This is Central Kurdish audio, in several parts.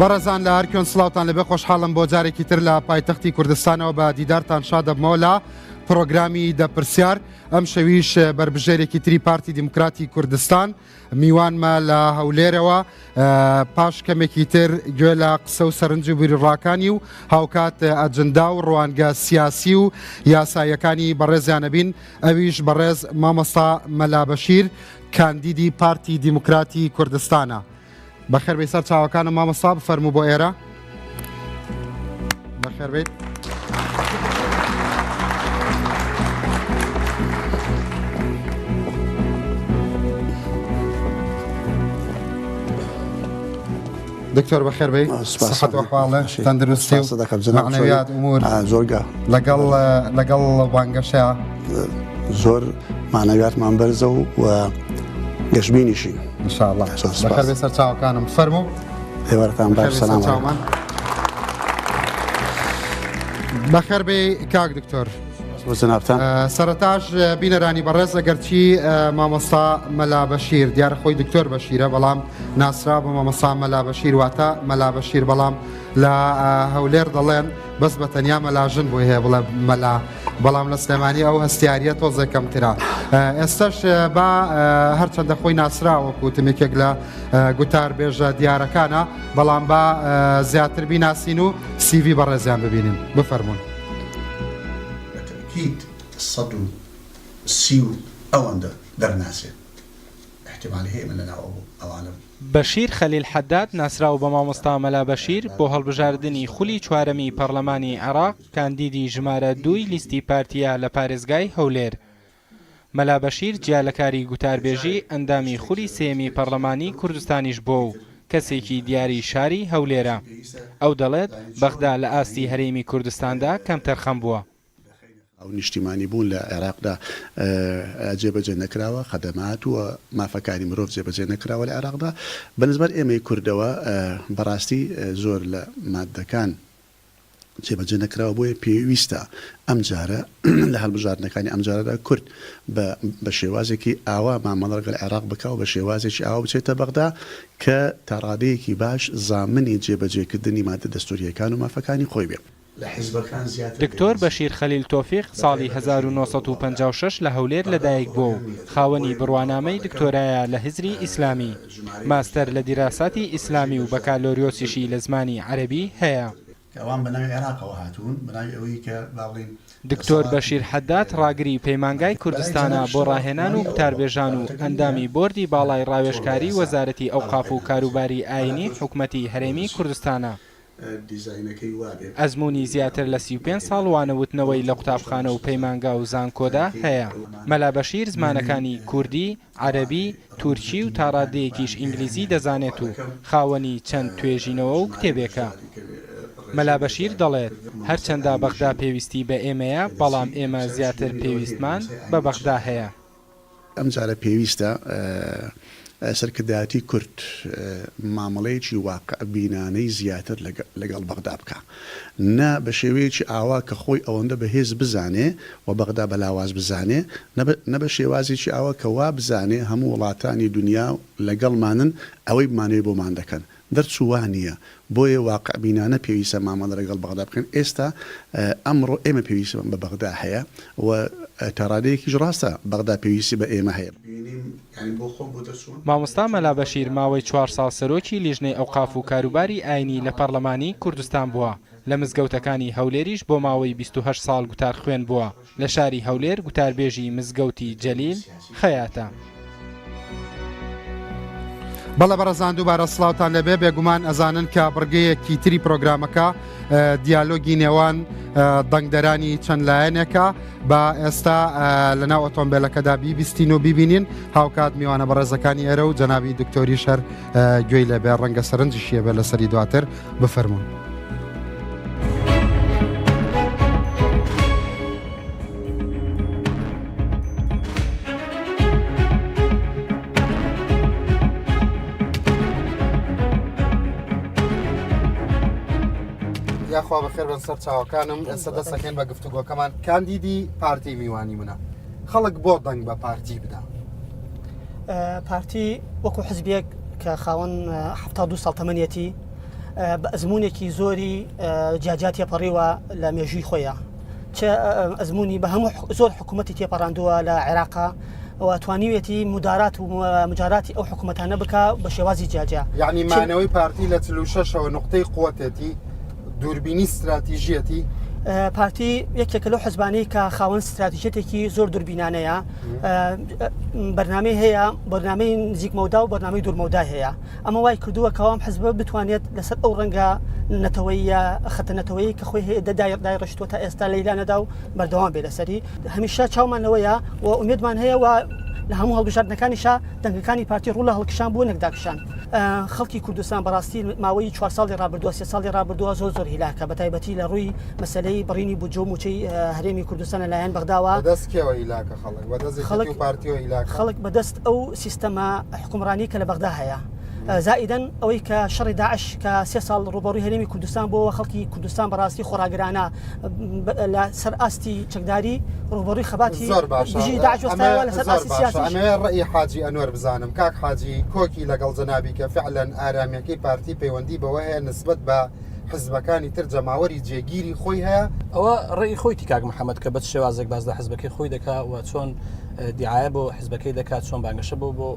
بەڕێزان لە هەرکوێن سڵاوتان لەبێ خۆشحاڵم بۆ جارێکی تر لە پایتەختی کوردستانەوە بە دیدارتان شاد دەبمەوە لە پرۆگرامی دە پرسیار ئەم شەویش بەربژێرێکی تری پارتی دیموکراتی کوردستان میوانمە لە هەولێرەوە پاش کەمێکی تر گوێ لە قسە و سەرنج و بیروڕاکانی و هاوکات ئەجندا و ڕوانگە سیاسی و یاساییەکانی بەڕێزیانەبین ئەویش بەڕێز مامۆستا مەلا بەشیر کاندیدی پارتی دیموکراتی کوردستانە. بەخێر بێی سەر چاوەکانم مامۆستا بفەرموو بۆ ئێرە بەخێر بیت. دکتۆر بەخێر بێی سحەت و حواڵە تەندروستی و مەعنەویات ئومور زۆرگە لەگەڵ لەگەڵ بانگەشەیە زۆر معنەویاتمان بەرزە و و گەشبینیشین إن شاء الله بەخێر بێ سەر چاوەکانم فەرموو ئێوارتان باش سەلام چاومان بەخێر بێ کاک دکتۆر جنابتان سەرەتاش بینەرانی بەڕێز ئەگەرچی مامۆستا مەلا بەشیر دیارە خۆی دکتۆر بەشیرە بەڵام ناسرا بە مامۆستا مەلا بەشیر واتە مەلا بەشیر بەڵام لە هەولێر دەڵێن بەس بە تەنیا مەلا ژن بۆی هەیە بڵێ مەلا بەڵام لە سلێمانی ئەو هەستیاریە تۆزێک کەمترە ئێستش با هەرچەندە خۆی ناسراوە وتم یەکێک لە گوتار بێژە دیارەکانە بەڵام با زیاتر بیناسین و سیڤی بەڕێزیان ببینین بفەرمونون. بە تەئکید 130 و ئەوەندە دەرناچێ ئیحتیمالی هەیە من لەناو ئەوانە. بەشیر خەلیل حەداد ناسراو بە مامۆستا مەلا بەشیر بۆ هەڵبژاردنی خولی چوارەمی پەڕلەمانی عێراق کاندیدی ژمارە دووی لیستی پارتییە لە پارێزگای هەولێر. مەلا بەشیر جیا لە کاری گوتاربێژی ئەندامی خولی سێیەمی پەڕلەمانی کوردستانیش بووە و کەسێکی دیاری شاری هەولێرە. ئەو دەڵێت، بەغدا لە ئاستی هەرێمی کوردستاندا کەمتەرخەم بووە. ئەو نیشتیمانی بوون لە عێراقدا جێبەجێ نەکراوە، خەدەمات و مافەکانی مرۆڤ جێبەجێ نەکراوە لە عێراقدا. بە نسبەت ئێمەی کوردەوە بەڕاستی زۆر لە ماددەکان جێبەجێ نەکراوە، بۆیە پێویستە ئەمجارە لە هەڵبژاردنەکانی ئەمجارەدا کورد بە بە شێوازێکی ئاوا مامەڵە لەگەڵ عێراق بکا و بە شێوازێکی ئاوا بچێتە بەغدا کە تا ڕادەیەکی باش زامنی جێبەجێکردنی ماددە دەستوورییەکان و مافەکانی خۆی بێ. دکتۆر بەشیر خەلیل تۆفیق ساڵی 1956 لە هەولێر لەدایک بووە و خاوەنی بڕوانامەی دکتۆرایە لە هزری ئیسلامی، ماستەر لە دیراساتی ئیسلامی و بەکالۆریۆسیشی لە زمانی عەرەبی هەیە. دکتۆر بەشیر حەداد ڕاگری پەیمانگای کوردستانە بۆ ڕاهێنان و گوتاربێژان و ئەندامی بۆردی باڵای ڕاوێژکاری وەزارەتی ئەوقاف و کاروباری ئایینی حکومەتی هەرێمی کوردستانە. ئەزموونی زیاتر لە 35 ساڵ وانەوتنەوەی لە قوتابخانە و پەیمانگا و زانکۆدا هەیە. مەلا بەشیر زمانەکانی کوردی، عەرەبی، تورکی و تاڕادەیەکیش ئینگلیزی دەزانێت و خاوەنی چەند توێژینەوە و کتێبێکە. مەلا بەشیر دەڵێت، هەرچەندە بەغدا پێویستی بە ئێمەیە، بەڵام ئێمە زیاتر پێویستمان بە بەغدا هەیە. ئەمجارە پێویستە سەرکردایەتی کورد مامەڵەیەکی واقعبینانەی زیاتر لەگەڵ بەغدا بکا، نە بە شێوەیەکی ئاوا کە خۆی ئەوەندە بەهێز بزانێ و بەغدا بە لاواز بزانێ، نە بە شێوازێکی ئاوا کە وا بزانێ هەموو وڵاتانی دونیا لەگەڵمانن ئەوەی بمانەوێ بۆمان دەکەن. دەرچوو وا نییە، بۆیە واقعبینانە پێویستە مامەڵە لەگەڵ بەغدا بکەین، ئێستا ئەمڕۆ ئێمە پێویستمان بە بەغدا هەیە و تا ڕادەیەکیش ڕاستە بەغدا پێویستی بە ئێمە هەیە. مامۆستا مەلا بەشیر ماوەی چوار ساڵ سەرۆکی لیژنەی ئەوقاف و کاروباری ئاینی لە پەڕلەمانی کوردستان بووە، لە مزگەوتەکانی هەولێریش بۆ ماوەی 28 ساڵ گوتارخوێن بووە. لە شاری هەولێر گوتاربێژی مزگەوتی جەلیل خەیاتە. بەڵێ بەڕێزان دووبارە سڵاوتان لەبێ بێگومان ئەزانن کە بڕگەیەکی تری پرۆگرامەکە دیالۆگی نێوان دەنگدەرانی چەند لایەنێکە بە ئێستا لەناو ئۆتۆمبیلەکەدا بیبیستین و بیبینین هاوکات میوانە بەڕێزەکانی ئێرە و جەنابی دکتۆری شەر گوێی لەبێ ڕەنگە سەرنجیشیە بێ لەسەری دواتر بفەرمونون. یاخوا بەخێر بن سەر چاوەکانم ئێستا دەستەکەین بە گفتوگۆکەمان کاندیدی پارتی میوانی منە خەڵک بۆ دەنگ بە پارتی بدا پارتی وەکو حزبێک کە خاوەن ه دو ساڵ تەمەنیەتی. بە ئەزموونێکی زۆری جیاجیا تێپەڕیوە لە مێژووی خۆیە چ ئەزمموی بە هەموو زۆر حکوومەتی تێپەڕاندووە لە عێراقا و توانیوێتی مدارات و مجاراتی ئەو حکوومەتانە بک بە شێوازی جیاجیا یعنی مانەوەی پارتی لە 46ەوە نقطەی قوتێتی دووربینی ستراتیژیەتی. پارتی یەکێکە لەو حزبانەی کە خاوەن ستراتیژیەتێکی زۆر دووربینانەیە بەرنامەی هەیە بەرنامەی نزیک مەودا و بەرنامەی دوورمەودای هەیە ئەمە وای کردووە کەوا ئەم حزبە بتوانێت لەسەر ئەو ڕەنگە نەتەوەیە خەتە نەتەوەیی کە خۆی هەیە دای ڕشتووە تا ئێستا لەیلا نەدا و بەردەوام بێ لەسەری هەمیشە چاومان لەوەیە و ئومێدمان هەیە و لە هەموو هەڵبژاردنەکانیشا دەنگەکانی پارتی ڕوو لە هەڵکشان بووە نەک داکشان. خەڵکی کوردستان بەڕاستی ماوەی چوار ساڵی ڕابردووە سێ ساڵی ڕابردووە زۆر زۆر هیلاکە بە تایبەتی لە ڕووی مەسەلەی بڕینی بودجە و مووچەی هەرێمی کوردستان لەلایەن بەغداوە. بەدەست کێوە هیلاکە خەڵک؟ بەدەست یەکێتی و پارتیەوە هیلاکە؟ خەڵک بەدەست ئەو سیستەمە حوکمڕانی کە لە بەغدا هەیە زائیدەن ئەوەی کە شەڕی داعش کە سێ ساڵ ڕووبەڕووی هەرێمی کوردستان بووەوە خەڵکی کوردستان بەڕاستی خۆڕاگرانە لە سەر ئاستی چەکداری ڕووبەڕووی خەباتی زۆر باشە دژی داعش وەستایەوە لەسەر زۆر ئاستی باشە سیاسیش. ئەمەوێ ڕەئی حاجی ئەنوەر بزانم کاک حاجی کۆکی لەگەڵ جەنابی کە فعلەن ئارامیەکەی پارتی پەیوەندی بەوە هەیە نسبەت بە حزبەکانی تر جەماوەری جێگیری خۆی هەیە؟ ئەوە ڕێی خۆیتی کاک محەممەد کە بە چ شێوازێک باس لە حزبەکەی خۆی دەکا و چۆن دیعاە بۆ حزبەکەی دەکات چۆن بانگەشە بۆ بۆ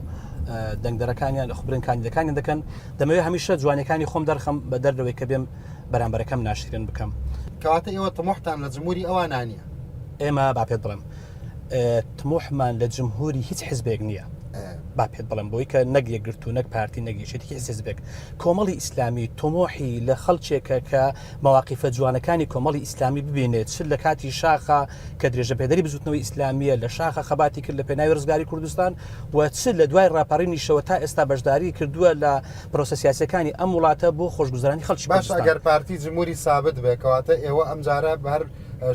دەنگدەرەکانیان لە خوبرن کاندیدەکانیان دەکەن دەمەوێت هەمیشە جوانەکانی خۆم دەرخەم بە دەرەوەی کە بێم بەرامبەرەکەم ناشرین بکەم. کەواتە ئێوە تموحتان لە جمهوری ئەوانە نییە؟ ئێمە با پێت بڵێم تموحمان لە جمهوری هیچ حزبێک نییە. با پێت بڵێم بۆی کە نەک یەکگرتوو نەک پارتی نەک یەکێتی هیچ حزبێک کۆمەڵی ئیسلامی تموحی لە خەڵکێکە کە مەواقیفە جوانەکانی کۆمەڵی ئیسلامی ببینێت چ لە کاتی شاخە کە درێژەپێدەری بزوتنەوەی ئیسلامیە لە شاخە خەباتی کرد لە پێناوی ڕزگاری کوردستان و چ لە دوای ڕاپەڕینیشەوە تا ئێستا بەشداری کردووە لە پرۆسە سیاسیەکانی ئەم وڵاتە بۆ خۆشگوزەرانی خەڵکی باش کوردستان. ئەگەر پارتی جمهوری سابت بێ کەواتە ئێوە ئەمجارە هەر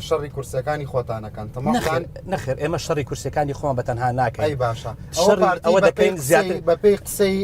شەڕی کورسیەکانی خۆتان ئەکەن تەماحتان؟ نەخێر نەخێر ئێمە شەڕی کورسیەکانی خۆمان بە تەنها ناکەین. ئەی باشە ئەوە شەڕی پارتی ئەوە بەپێی دەکەین قسەی زیاتر بەپێی قسەی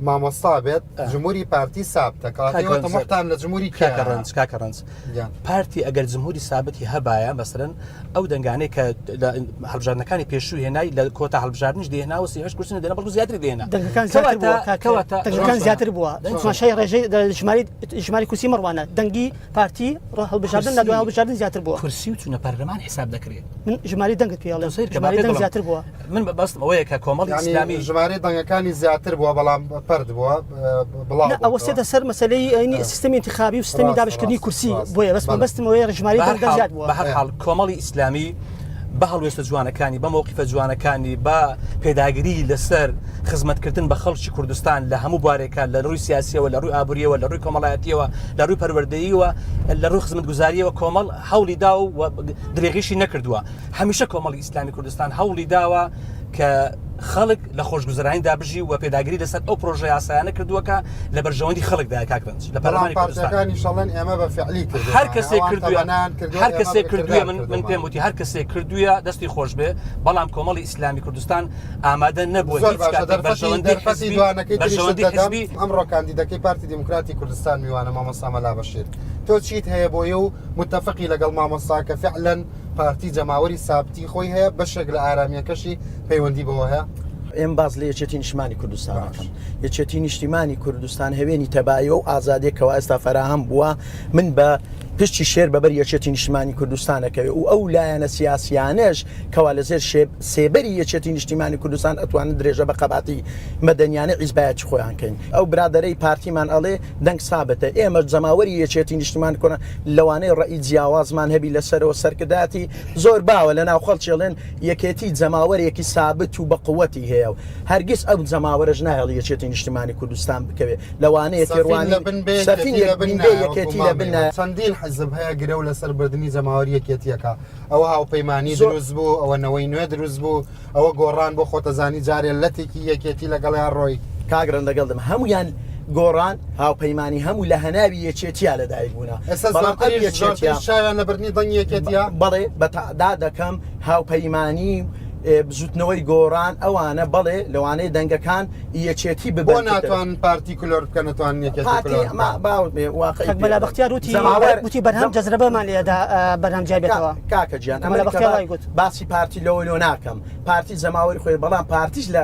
مامۆستا بێت جمهوری پارتی سابتە کەواتە کاک ئێوە ڕەنج تەموحتان لە جمهوری کاکە کێیە؟ ڕەنج کاکە ڕەنج گیان. پارتی ئەگەر جمهوری سابتی هەبایە مەسەلەن ئەو دەنگانەی کە لە هەڵبژاردنەکانی پێشوو هێنای لە کۆتا هەڵبژاردنیش دەیهێنا و 38 کورسی نەدەهێنا بەڵکو زیاتری دەهێنا. دەنگەکان زیاتر بووە کەواتە کاک کەواتە دەنگەکان زیاتر بووە تماشای ڕێژەی ژمارەی ژمارەی کورسی مەڕوانە دەنگی پارتی هەڵبژاردن لە دوای هەڵبژاردن زیاتر بووە. کورسی و چوونە پەرلەمان حیساب دەکرێت. من ژمارەی دەنگت پێ ئەڵێم سەیر کە با ژمارەی پێت دەنگ بڵێم زیاتر بووە. من مەبەستم ئەوەیە کە کۆمەڵی یانی ئیسلامی ژمارەی دەنگەکانی زیاتر بووە بەڵام پەرت بووە بڵاو نا ئەوەستێتە سەر مەسەلەی یانی سیستەمی ئینتیخابی و سیستەمی ڕاستە دابەشکردنی ڕاستە کورسی ڕاستە بۆیە بەس بەڵێ. مەبەستم ئەوەیە ژمارەی بە هەر دەنگ حاڵ زیاد بووە. بە هەر حاڵ کۆمەڵی ئیسلامی بە هەڵوێستە جوانەکانی، بە مەوقیفە جوانەکانی، بە پێداگری لەسەر خزمەتکردن بە خەڵکی کوردستان لە هەموو بوارێکا لە ڕووی سیاسیەوە، لە ڕووی ئابووریەوە، لە ڕووی کۆمەڵایەتیەوە، لە ڕووی پەروەردەییەوە، لە ڕووی خزمەتگوزاریەوە کۆمەڵ هەوڵی داوە و درێغیشی نەکردووە. هەمیشە کۆمەڵی ئیسلامی کوردستان هەوڵی داوە کە خەڵک لە خۆشگوزەرانیدا بژی و پێداگری لەسەر ئەو پرۆژە یاسایانە کردووە کە لە بەرژەوەندی خەڵکدایە کاک ڕەنج لە بەڵام پەرلەمانی کوردستان پارتەکانیش ئەڵێن ئێمە بە فعلی کردوومانە هەر کەسێک ئەوان کردوویە تەبەنایان کردووە هەر ئێمە کەسێک بە کردوویە کردار من من پێم کردوومانە. وتی هەر کەسێک کردوویە دەستی خۆش بێ بەڵام کۆمەڵی ئیسلامی کوردستان ئامادە نەبووە زۆر هیچ باشە کاتێک دەرفەتی بەرژەوەندی دەرفەتی حزبی دوانەکەی تریشت بەرژەوەندی دەدەم حزبی ئەمڕۆ کاندیدەکەی پارتی دیموکراتی کوردستان میوانە مامۆستا مەلا بەشیر تۆ چیت هەیە بۆی و متفقی لەگەڵ مامۆستا کە فعلەن پارتی جەماوەری سابتی خۆی هەیە بەشێک لە ئارامیەکەشی پەیوەندی بەوە هەیە؟ ئێم باس لە یەکێتی نیشتمانی کوردستان ئەکەم. یەکێتی نیشتیمانی کوردستان هەوێنی تەبایی و ئازادیە کەوا ئێستا فەراهەم بووە من بە پشتی شێر بەبەر یەکێتی نیشتمانی کوردستان ئەکەوێ و ئەو لایەنە سیاسیانەش کەوا لەژێر سێبەری یەکێتی نیشتیمانی کوردستان ئەتوانن درێژە بە خەباتی مەدەنیانەی حیزبایەتی خۆیان کەین. ئەو برادەرەی پارتیمان ئەڵێ دەنگ سابتە ئێمەش جەماوەری یەکێتی نیشتیمان کورە لەوانەیە ڕەئی جیاوازمان هەبی لەسەرەوە سەرکردایەتی زۆر باوە لەناو خەڵکی ئەڵێن یەکێتی جەماوەرێکی سابت و بەقوەتی هەیە و هەرگیز ئەو جەماوەرەش ناهێڵی یەکێتی نیشتیمانی کوردستان بکەوێ لەوانەیە سەفین تێڕوانین لە بن بێ سەفین یەکێتی یەک لە بن بین بێ نایە وەکو یەکێتی لە بن مامەی نایە. چەندین حزب هەیە گرەو لەسەر بردنی جەماوەری یەکێتیەکە ئەوە هاوپەیمانی زۆر دروست بوو ئەوە نەوەی نوێ دروست بوو ئەوە گۆڕان بۆ خۆتەزانی جارێ لەتێکی یەکێتی لەگەڵیان ڕۆی. کاک رەند لەگەڵ دەم هەموویان گۆڕان هاوپەیمانی هەموو لە هەناوی یەکێتیا لەدایک بوونە ئێستا بەڵام ئەم زۆرتریش یەکێتیە زۆرتریش چاویان لە بردنی دەنگی یەکێتیە؟ بەڵێ بە تەعدا دەکەم هاوپەیمانی و بزوتنەوەی گۆڕان ئەوانە بەڵێ لەوانەیە دەنگەکان یەکێتی بۆ ببەن پتر. ناتوانن پارتی کلۆر بکەن ئەتوانن یەکێتی پارتی کلۆر ما بکەن؟ با واقعی کاک پێ مەلا بڵێم. بەختیار وتی جەماوەر وتی بەرهەم جەم جەزرەبەمان لێدا بەرهەم جیا بێتەوە. کاکە گیان کاک مەلا ئەمریکا بەختیار وای گوت. باسی پارتی لەوە لۆ ناکەم پارتی جەماوەری خۆی بەڵام پارتیش لە.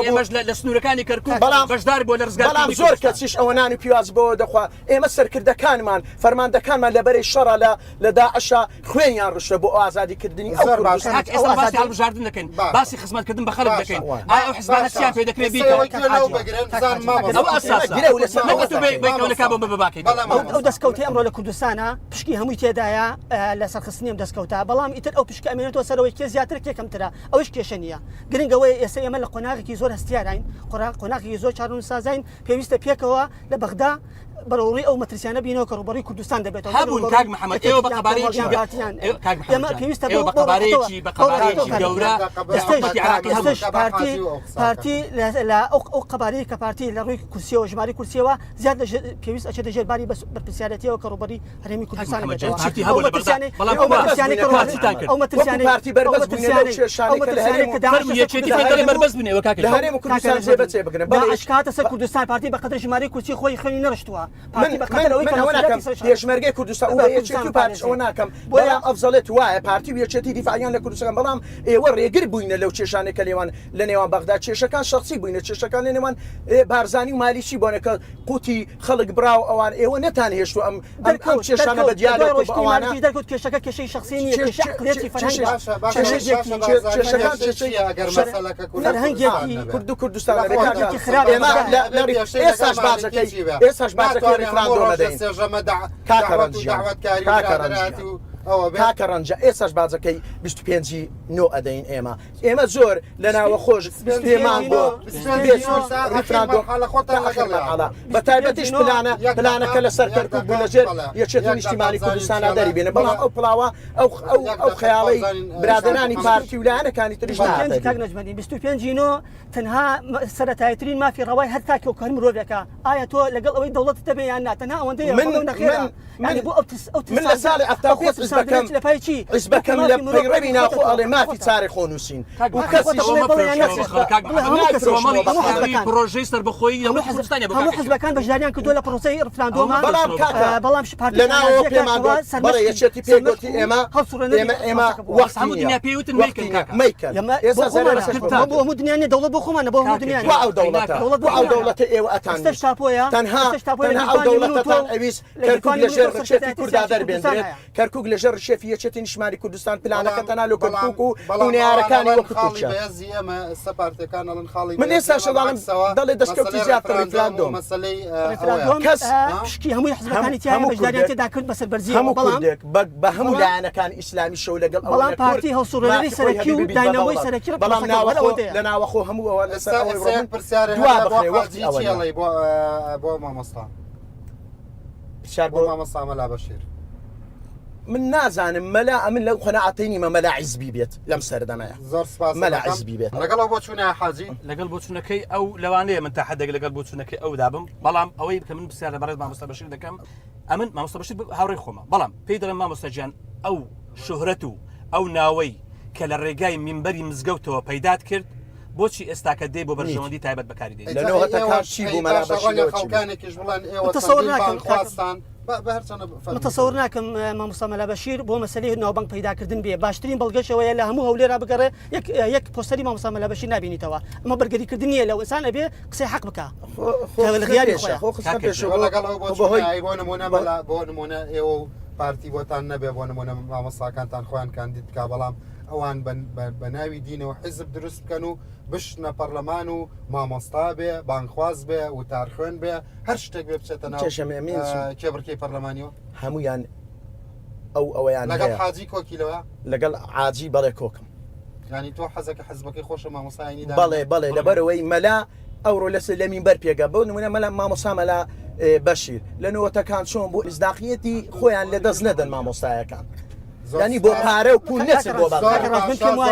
بوو. ئێمەش لە سنوورەکانی کەرکووک بەڵام بەشدار بووە لە بەڵام ڕزگارکردنی زۆر کوردستان. کەسیش ئەوە نان و پیواز بەوە دەخوا ئێمە سەرکردەکانمان فەرماندەکانمان لە بەرەی شەڕا لە لە داعشا خوێنیان ڕشتە بۆ ئازادی کردنی ئەو زۆر باشە. کوردستان کاک ئەو ئێستا باسی ئازادی هەڵبژاردن دەکەین باشە. باسی خزمەتکردن بە خەڵک باشە. دەکەین وایە. ئایا ئەو حزبانە باشە. چیان پێ دەکرێت ئێستا بیکەن ئێوە گوێ لەو کاک بگرن حاجی، بزانن کاک مامۆستا. حاجی، ئەوە ئەساسە گرەو لەسەر نەک ئەوە ئەتوو بێ دەکەین. بەیکەونەکە بۆ بباکەیتەوە. بەڵێ ئەو مامۆستا. ئەو دەستکەوتەی ئەمڕۆ لە کوردستانە پشکی هەمووی تێدایە لە سەرخستنی ئەم دەستکەوتە بەڵام ئیتر ئەو پشکە ئەمێنێتەوە سەرەوەی کێ زیاتر کێ کەمترە ئەوەیش کێشە نییە گرنگ ئەوەیە ئێستا ئێمە لە قۆناغێکی زۆر هەستیاراین قۆناغێکی زۆر چارەنووسسازین پێویستە پێکەوە لە بەغدا. بەرەوڕووی ئەو مەترسیانە بینەوە کە ڕووبەڕووی کوردستان دەبێتەوە. هەبوون کاک محەمەد، ئێوە بە قەبارەیەکی ئێمە پێویستە ئێوە بە قەبارەیەکی بە قەبارەیەکی گەورە لە حکومەتی عێراقی هەبوون. پارتی پارتی لە ئەو قەبارەیە کە پارتی لە ڕووی کورسیەوە ژمارەی کورسیەوە زیاد لە پێویست ئەچێتە ژێر باری بەرپرسیارەتیەوە کە ڕووبەڕووی هەرێمی کوردستان دەبێتەوە. پارتی هەبوو لە بەغدا، بەڵام ئەو مەترسیانەی کە پارتیتان کرد. ئەو مەترسیانەی پارتی بەربەست بوون لەو کێشانەی کە لە هەرێم کە داعش فەرموو یەکێتی پێی دەڵێ بەربەست بوون ئێوە کاکە لە هەرێم کوردستان جێبەجێ بکرێن. بەڵێ داعش کە هاتە سەر کوردستان پارتی بە قەدر ژمارەی کورسی خۆی خوێنی نەڕشتووە. من من من ئەوە ناکەم پێشمەرگەی کوردستان و یەکێتی و پارتیش ئەوە ناکەم بەڵام ئەفزەڵێت وایە پارتی و یەکێتی دیفاعیان لە کوردستان بەڵام ئێوە ڕێگر بووینە لەو کێشانەی کە لێوان لە نێوان بەغدا کێشەکان شەخسی بووینە کێشەکان لە نێوان بارزانی و مالیکی بۆنە کە قوتی خەڵک براو ئەوان ئێوە نەتان هێشت و ئەم ئەم کێشانە بە دیار ئەوانە دەرکەوت کێشەکە کێشەی شخصی نییە کێشە عقلیەتی فەرهەنگە کێشەکان کێشەی فەرهەنگێکی کورد و کوردستان ئێمە ئێستاش باجەکەی ئێستاش باجەکەی ڕیفراندۆم ئەدەین کاکە ڕەنج گیان کاکە ڕەنج گیان کاکە ڕەنجە ئێستاش باجەکەی 25 ی نۆ ئەدەین ئێمە ئێمە زۆر لە ناوەخۆش پێمان بۆ ڕیفراندۆم بە تایبەتیش پلانە پلانەکە لەسەر کەرکوک بوو لەژێر یەکێتی نیشتیمانی کوردستانا دەری بێنە بەڵام ئەو پڵاوە ئەو ئەو ئەو خەیاڵەی برادەرانی پارتی و لایەنەکانی تریش نەهاتە کاک نەجمەدین 25 ی نۆ تەنها سەرەتاییترین مافی ڕەوای هەر تاکێک و هەر مرۆڤێکە، ئایا تۆ لەگەڵ ئەوەی دەوڵەتت هەبێ یان نا، تەنها ئەوەندەیە من بەڵێ و نەخێرە، من یانی من بۆ ئەو ترس ئەو من لە ترساندنە ساڵی ئەو 75 خۆ ترساندنە حیزبەکەم لە پای چی؟ بۆ کە حیزبەکەم لە مافی مرۆڤ پەیڕەوی خۆتە ناوخۆ تۆ ئەڵێ مافی خۆتە. چارەی خۆنووسین کاک و محەمەد کەسیش خۆتە بڵێ بەڵێ یان نا کەسیش کاک بڵێ محەمەد هەموو کەسیش کۆمەڵی هەموو ئیسلامی حزبەکان پرۆژەی سەربەخۆیی هەموو دەوڵەتی حزب کوردستانیان بۆ هەموو کاکە کرد. حزبەکان بەشداریان کردووە لە پرۆسەی ڕفراندۆما بەڵام کاکە بەڵام پارتی لە ناوەوە شانازییەکە پێمان کەوا گوت بەڵێ سەرمەشقی یەکێتی پێ سەرمەشق گوتی و ئێمە هەڵسوڕێنەری ئێمە ئێمە پرۆسەکە بووە. وەختی هەموو نییە دنیا پێی وتن وەختی مەیکەن نییە کاکە. مەیکەن ئێمە بۆ ئێستا زەرەر خۆمانە لەسەر کردتان. بۆ هەموو دنیا نییە دەوڵەت بۆ خۆمانە بۆ هەموو کاکە دنیا گیان. وا نییە ئەو دەوڵەتە دەوڵەت بۆ وا ئەو خۆمانە دەوڵەتە ئێوە ئەتان ئێستاش ویست تاپۆیە تەنها ئێستاش تاپۆیە لە تەنها ئەو گیرفانی من و تۆ دەوڵەتەتان ئەویست لە کەرکوک گیرفانی لە من و ژێر تۆ ڕکێفی سەرکردایەتی کوردا سیاسی کوردستان دەربێندرێت هەیە. کەرکوک لە ژێر ڕکێفی یەکێتی نیشتمانی کوردستان پلانەکە بەڵام تەنها لۆ بەڵام کەرکوک و بەڵام و ئەوان نەیارەکانی ئەڵێن وەکو خاڵی تورکیا بەهێزی ئێمە ئێستا پارتیەکان ئەڵێن خاڵی من بەهێزی ئێستاش ئێمە دەڵێم بەعکسەوە دەڵێ دەستکەوتی مەسەلەی زیاتر ڕیفراندۆم و ڕیفراندۆم مەسەلەی ئەوەیە ڕیفراندۆم کەس پشکی هەمووی حزبەکانی هەموو تیایە هەموو بەشداریان کوردێک تێدا کرد بە سەربەرزییەوە هەموو بەڵام کوردێک بە بە هەموو بەڵام لایەنەکانی ئیسلامیشەوە لەگەڵ ئەوە بەڵام نە کورد پارتی هەڵسوڕێنەری مافی خۆی سەرەکی هەبێ و ببیت بە داینەوەی دەوڵەت سەرەکی بەڵام پرۆسەکە بوو هەر ناوەخۆ ئەوەندەیە لە ناوەخۆ هەموو ئەوە لەسەر ئێستا ئەوەی ئێستا یەک ڕۆن پرسیارێ دوا هەیە بۆ بخرێ وەختی حاجی ئەوە چی نییە ئەڵێی بۆ بۆ مامۆستا پرسیار بۆ بۆ مامۆستا مەلا بەشیر من نازانم مەلا ئەمن لەو قەناعەتەی نیمە مەلا عیزبی بێت لەم سەردەمەیە زۆر سپاس مەلا دەکەم عیزبی بێت. لەگەڵ ئەو بۆچوونە حاجی؟ لەگەڵ بۆچوونەکەی ئەو لەوانەیە من تا حدێک لەگەڵ بۆچوونەکەی ئەودا بم بەڵام ئەوەی کە من پرسیار لە بەڕێز مامۆستا بەشیر دەکەم ئەمن مامۆستا بەشیر هاوڕێی خۆمە بەڵام پێی دەڵێم مامۆستا گیان ئەو شوهرەت و ئەو ناوەی کە لە ڕێگای مینبەری مزگەوتەوە پەیدات کرد بۆچی ئێستاکە دێ بۆ بەرژەوەندی تایبەت بەکاری دێنی؟ لە نۆهەتەکان چی بوو مەلا بەشیر لەوە چی بوو؟ خەڵکانێکیش بڵێن ئێوە متصور چەندین ناکەم کاکە. بانگخوازتان بە بە هەرچەندە فەرموو. متصور ناکەم مامۆستا مەلا بەشیر بۆ مەسەلەی ناوبانگ پەیداکردن بێ باشترین بەڵگەش ئەوەیە لە هەموو هەولێرا بگەڕێ یەک یەک پۆستەری مامۆستا مەلا بەشیر نابینیتەوە ئەمە بەرگریکردن نییە لەو ئینسان ئەبێ قسەی حەق بکا خۆ خۆ کە لە خستنە غیابی پێشە خۆیە. خۆ خستنە کاکە پێشە بۆ بۆ لەگەڵ ئەو خۆ بەهۆی بۆچوونە بۆ نموونە بە مەلا بۆ نموونە ئێوە و پارتی بۆتان نەبێ بۆ نموونە مامۆستاکانتان خۆیان کاندید بکا بەڵام ئەوان بە ناوی دینەوە حیزب دروست بکەن و بشنە پەرلەمان و مامۆستا بێ بانگخواز بێ وتارخوێن بێ هەر شتێک بێ بچێتە ناو کێبڕکێی پەرلەمانیەوە. هەموویان ئەو ئەوەیان لەگەڵ حاجی کۆکی لەوە؟ لەگەڵ حاجی بەڵێ کۆکم. یانی تۆ حەزەکە حزبەکەی خۆشە مامۆستایانی دابنێ؟ بەڵێ بەڵێ لەبەرئەوەی مەلا ئەوڕۆ لەسەر لە مینبەر پێگە بۆ نمونە مەلا مامۆستا مەلا بەشیر لە نۆتەکان چۆن بوو ئیسداقیەتی خۆیان لە دەست نەدەن مامۆستایەکان ینی بۆ پارە و پول نەچن بۆ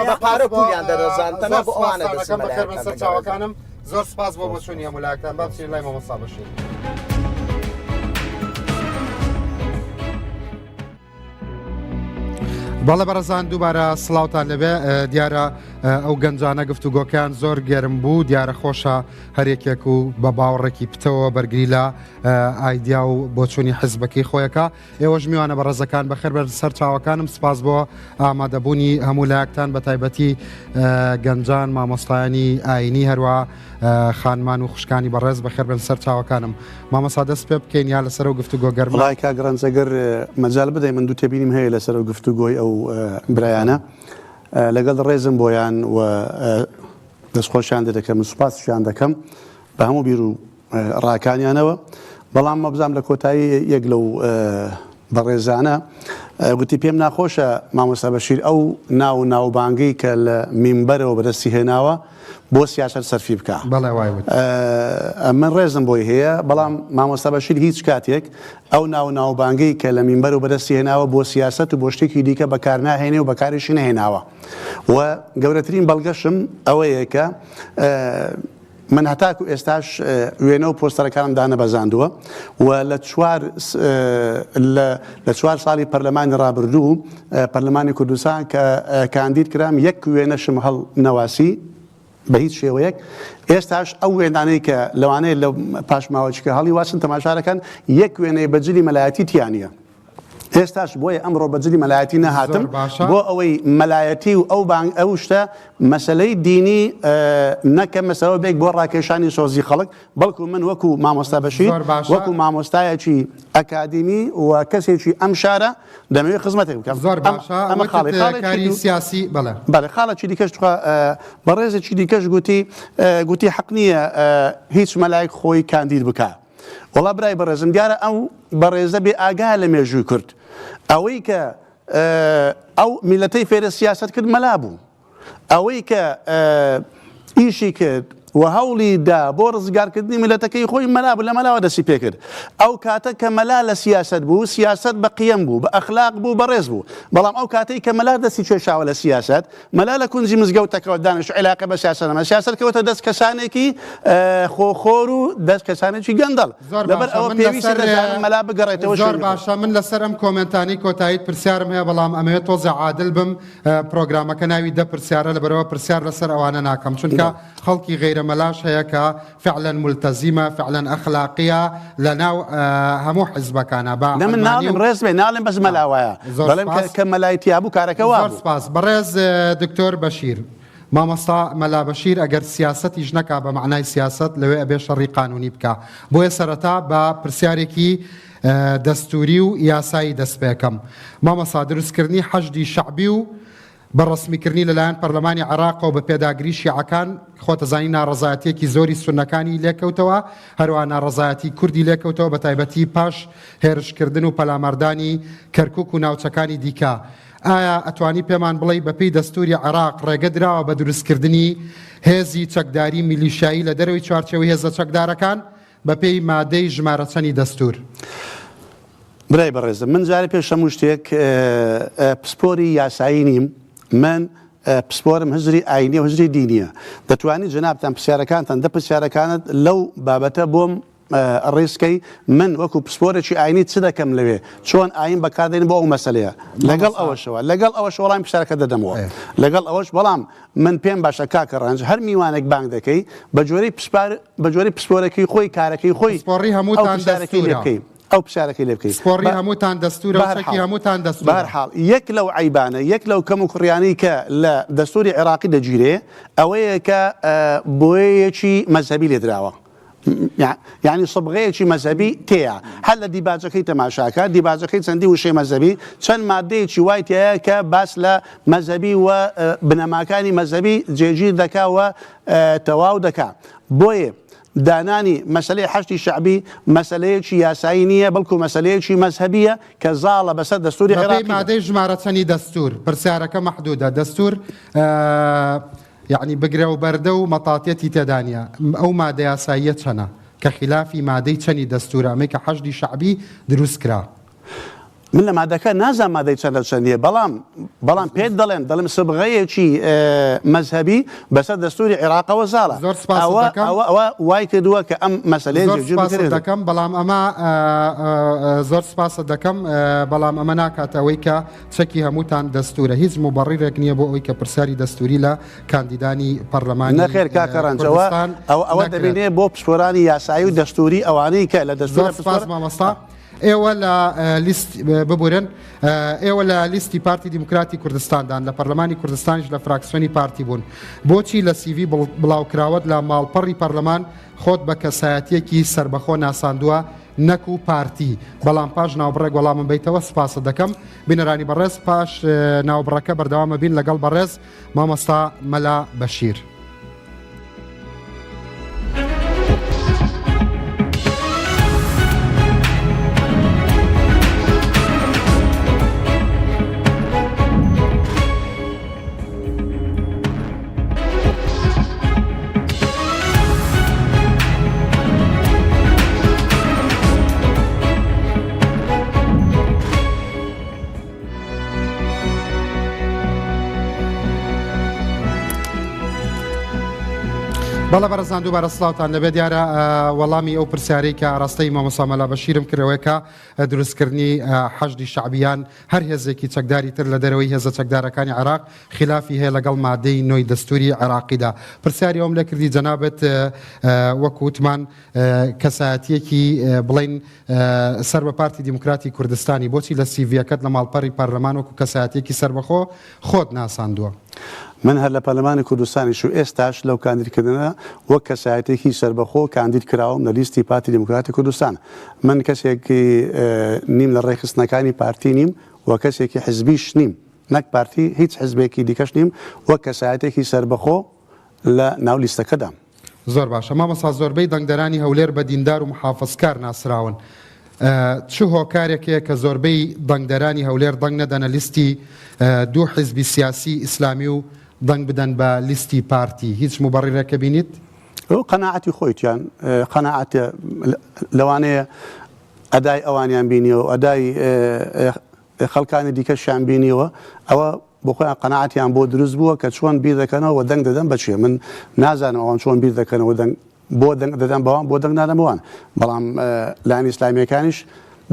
بە پارە و پولیان دەرەزان تەنها بۆ ئەوانە دەچن بەخێربن سەر چاوەکانم زۆر سپاس بۆ بۆچوونی هەموو لایەکتان با بچین لای مامۆستا بەشیر. بەڵێ بەڕێزان دووبارە سڵاوتان لەبێ دیارە ئەو گەنجانە گفتوگۆکەیان زۆر گەرم بوو دیارە خۆشە هەرێکێک و بە باوەڕێکی پتەوە بەرگری لە ئایدیا و بۆچوونی حزبەکەی خۆیەکە ئێوەش میوانە بەڕێزەکان بەخێر بەر سەر چاوەکانم سپاس بۆ ئامادەبوونی هەموو لایەکتان بە تایبەتی گەنجان مامۆستایانی ئاینی هەروە خانمان و خوشکانی بەڕێز بەخێر بن سەر چاوەکانم مامۆستا دەست پێ بکەین یا لەسەر ئەو گفتوگۆ گەرمە؟ وەڵای کاک ڕەنج ئەگەر مەجال بدەی من دوو تێبینیم هەیە لەسەر ئەو گفتوگۆی ئەو برایانە لەگەڵ ڕێزم بۆیان و دەستخۆشیان لێ دەکەم و سوپاسیشیان دەکەم بە هەموو بیر و ڕاکانیانەوە بەڵام مەبزام لە کۆتایی یەک لەو. بەڕێزانە گوتی پێم ناخۆشە مامۆستا بەشیر ئەو ناو و ناوبانگەی کە لە مینبەرەوە بەدەستی هێناوە بۆ سیاسەت سەرفی بکا. بەڵێ وای وت. من ڕێزم بۆی هەیە بەڵام مامۆستا بەشیر هیچ کاتێک ئەو ناو و ناوبانگەی کە لە مینبەرەوە بەدەستی هێناوە بۆ سیاسەت و بۆ شتێکی دیکە بەکارناهێنێ و بەکاریشی نەهێناوە و گەورەترین بەڵگەشم ئەوەیە کە من هەتاکو ئێستاش وێنە و پۆستەرەکانم دانەبەزاندووە و لە چوار لە چوار ساڵی پەرلەمانی ڕابردوو پەرلەمانی کوردستان کە کاندید کرام یەک وێنەشم هەڵ نەواسی بە هیچ شێوەیەک ئێستاش ئەو وێنانەی کە لەوانەیە لە پاشماوەچکە هەڵی واسن تەماشارەکان یەک وێنەی بە جلی مەلایەتی تیانە. ئێستاش بۆیە ئەمڕۆ بە جلی مەلایەتی نەهاتم بۆ ئەوەی مەلایەتی و ئەو بانگ ئەو شتە مەسلەی دینی نەکەمە سەبەبێک بۆ ڕاکێشانی سۆزی خەڵک بەڵکو من وەکو مامۆستا بەشیر وەکو مامۆستایەکی ئەکادیمی و کەسێکی ئەم شارە دەمەوێت خزمەتێک بکەم زۆر باشە ئەمە خاڵی کاری سیاسی بەڵێ بەڵێ خاڵێکی دیکەش تخوا بەڕێزێکی دیکەش گوتی گوتی حەق نییە هیچ مەلایەک خۆی کاندید بکا. وەڵا برای بەڕێزم دیارە ئەو بەڕێزە بێ ئاگایە لە مێژووی کورد ئەوەی کە ئەو میلەتەی فێرە سیاسەت کرد مەلا بوو ئەوەی کە ئیشی کرد و هەوڵی دا بۆ ڕزگارکردنی میلەتەکەی خۆی مەلا بوو لە مەلاوە دەستی پێکرد ئەو کاتە کە مەلا لە سیاسەت بوو سیاسەت بە قیەم بوو بە ئەخلاق بوو بەڕێز بوو بەڵام ئەو کاتەی کە مەلا دەستی کێشاوە لە سیاسەت مەلا لە کونجی مزگەوتەکەوە دانیشت عیلاقە بە سیاسەت نەما سیاسەت کەوتە دەست کەسانێکی خۆخۆر و دەست کەسانێکی گەندەڵ زۆر لەبەر باشە ئەوە من پێویستە لەسەر دەزانم مەلا بگەڕێتەوە زۆر شوێنی خۆی. باشە من لەسەر ئەم کۆمێنتانەی کۆتاییت پرسیارم هەیە بەڵام ئەمەوێت تۆزێ عادل بم پرۆگرامەکە ناوی دە پرسیارە لەبەرئەوە پرسیار لەسەر ئەوانە ناکەم چونکە خەڵکی غەیرە مەلاش هەیە کە فعلا مولتەزیمە فعلا ئەخلاقیە لەناو هەموو حزبەکانا بە نە من عەلمانی ناڵێم و ڕێز بێ ناڵێم بەس مەلا وایە زۆر دەڵێم کە سپاس کە مەلای تیابوو کارەکە زۆر وابوو. سپاس بەڕێز دکتۆر بەشیر. مامۆستا مەلا بەشیر ئەگەر سیاسەتیش نەکا بە مەعنای سیاسەت لەوێ ئەبێ شەڕی قانونی بکا بۆیە سەرەتا بە پرسیارێکی دەستوری و یاسایی دەست پێکەم مامۆستا دروستکردنی حەشدی شەعبی و بە ڕەسمیکردنی لەلایەن پەرلەمانی عێراقەوە بە پێداگری شیعەکان، خۆتەزانی ناڕەزایەتیەکی زۆری سوننەکانی لێکەوتەوە، هەروەها ناڕەزایەتی کوردی لێکەوتەوە بەتایبەتی پاش هێرشکردن و پەلاماردانی کەرکوک و ناوچەکانی دیکە. ئایا ئەتوانی پێمان بڵێی بەپێی دەستوری عێراق ڕێگە دراوە بە دروستکردنی هێزی چەکداری میلیشیایی لە دەرەوەی چوارچێوەی هێزە چەکدارەکان؟ بەپێی مادەی ژمارە چەنی دەستور؟ برای بەڕێزم من جارێ پێش هەموو شتێک پسپۆری یاسایی نیم من پسپۆرم هزری ئاینی و هزری دینیە دەتوانی جەنابتان پرسیارەکانتان دە پرسیارەکانت لەو بابەتە بۆم ڕیزکەی من وەکو پسپۆرێکی ئاینی چ دەکەم لەوێ چۆن ئاین بەکاردێن بۆ ئەو مەسلەیە لەگەڵ ئەوەشەوە لەگەڵ ئەوەش وەڵامی پرسیارەکە دەدەمەوە لەگەڵ ئەوەش بەڵام من پێم باشە کاکە ڕەنج هەر میوانێک بانگ دەکەی بە جۆرەی پسپار بە جۆرەی پسپۆرەکەی خۆی کارەکەی خۆی پسپۆڕی ئەو هەمووتان پرسیارەکەی لێ دەستوورە. بکەی ئەو پرسیارەکەی لێ بکەی پسپۆڕی بە هەمووتان دەستوورە و بەهەر چەکی حاڵ هەمووتان دەستوورە. بەهەر حاڵ یەک لەو عەیبانە یەک لەو کەم و کوڕیانەی کە لە دەستووری عێراقی دەگیرێ ئەوەیە کە بۆیەیەکی مەزهەبی لێ دراوە یانی سبغەیەکی مەزهەبی تێیە هەر لە دیباجەکەی تەماشاکە دیباجەکەی چەندی وشەی مەزهەبی چەند مادەیەکی وای تایە کە باس لە مەزهەبی و بنەماکانی مەزهەبی جێگیر دەکا و تەواو دەکا بۆیە دانانی مەسەلەی حەشدی شەعبی مەسەلەیەکی یاسایی نییە بەڵکو مەسەلەیەکی مەزهەبیە کە زاڵە بەسەر دەستوری بەپێی عێراقیدا. مادەی ژمارە چەنی دەستور؟ پرسیارەکە مەحدودە دەستور یەعنی بگرە و بەردە و مەتاتیەتی تێدا نیە ئەو مادە یاساییە چەنە کە خیلافی مادەی چەنی دەستورە ئەمەی کە حەشدی شەعبی دروست کرا؟ من لە مادەکە نازانم مادەی چەندە چەندیە بەڵام بەڵام پێت دەڵێم دەڵێم سبغەیەکی مەزهەبی بەسەر دەستوری عێراقەوە زاڵە زۆر سپاست ئەوە دەکەم. ئەوە ئەوە وای کردووە کە ئەم مەسەلەیە زۆر جێگیر سپاست بکرێت. دەکەم بەڵام ئەمە زۆر سپاست دەکەم بەڵام ئەمە ناکاتە ئەوەی کە چەکی هەمووتان دەستورە هیچ موبەڕیرێک نییە بۆ ئەوەی کە پرسیاری دەستوری لە کاندیدانی پەرلەمانی نەخێر کاکە ڕەنج ئەوە کوردستان ئەوە ئەوە نەکرێت. دەبینێ بۆ پسپۆرانی یاسایی و دەستوری ئەوانەی کە لە دەستورە زۆر سپاس پسپۆر مامۆستا. ئێوە لە لیست ببورن ئێوە لە لیستی پارتی دیموکراتی کوردستاندان لە پەرلەمانی کوردستانیش لە فراکسیۆنی پارتی بوون بۆچی لە سیڤی بڵاوکراوەت لە ماڵپەڕی پەرلەمان خۆت بە کەسایەتیەکی سەربەخۆ ناساندووە نەکو پارتی بەڵام پاش ناوبڕێک وەڵامم بەیتەوە سپاست دەکەم بینەرانی بەڕێز پاش ناوبڕەکە بەردەوامە بین لەگەڵ بەڕێز مامۆستا مەلا بەشیر. بەڵێ بەڕێزان دووبارە سڵاوتان لەبێ دیارە وەڵامی ئەو پرسیارەی کە ئاراستەی مامۆستا مەلا بەشیرم کردەوەی کە دروستکردنی حەشدی شەعبیان هەر هێزێکی چەکداری تر لە دەرەوەی هێزە چەکدارەکانی عێراق خلافی هەیە لەگەڵ مادەی نۆی دەستوری عێراقیدا پرسیاری ئەوم لێکردی جەنابت وەکو وتمان کەسایەتیەکی بڵین سەر بە پارتی دیموکراتی کوردستانی بۆچی لە سیڤیەکەت لە ماڵپەڕی پەرلەمان وەکو کەسایەتیەکی سەربەخۆ خۆت ناساندووە؟ من هەر لە پەرلەمانی کوردستانیش و ئێستاش لەو کاندیدکردنە وەک کەسایەتیەکی سەربەخۆ کاندید کراوم لە لیستی پارتی دیموکراتی کوردستان. من کەسێکی نیم لە ڕێکخستنەکانی پارتی نیم و کەسێکی حزبیش نیم نەک پارتی هیچ حزبێکی دیکەش نیم وەک کەسایەتێکی سەربەخۆ لە ناو لیستەکەدام. زۆر باشە مامۆستا زۆربەی دەنگدەرانی هەولێر بە دیندار و محافزکار ناسراون چ هۆکارێک هەیە کە زۆربەی دەنگدەرانی هەولێر دەنگ نەدەنە لیستی دوو حیزبی سیاسی ئیسلامی و دەنگ بدەن بە لیستی پارتی هیچ موبەڕیرێکە بینیت؟ ئەوە قەناعەتی خۆیتیان قەناعەتە لەوانەیە ئەدای ئەوانیان بینیەوە ئەدای خەڵکانی دیکەشیان بینیوە ئەوە بۆ خۆیان قەناعەتیان بۆ دروست بووە کە چۆن بیر دەکەنەوە و دەنگ دەدەن بە کێ من نازانم ئەوان چۆن بیر دەکەنەوە دەنگ بۆ دەنگ دەدەن بەوان بۆ دەنگ نادەن بەوان بەڵام لایەن ئیسلامیەکانیش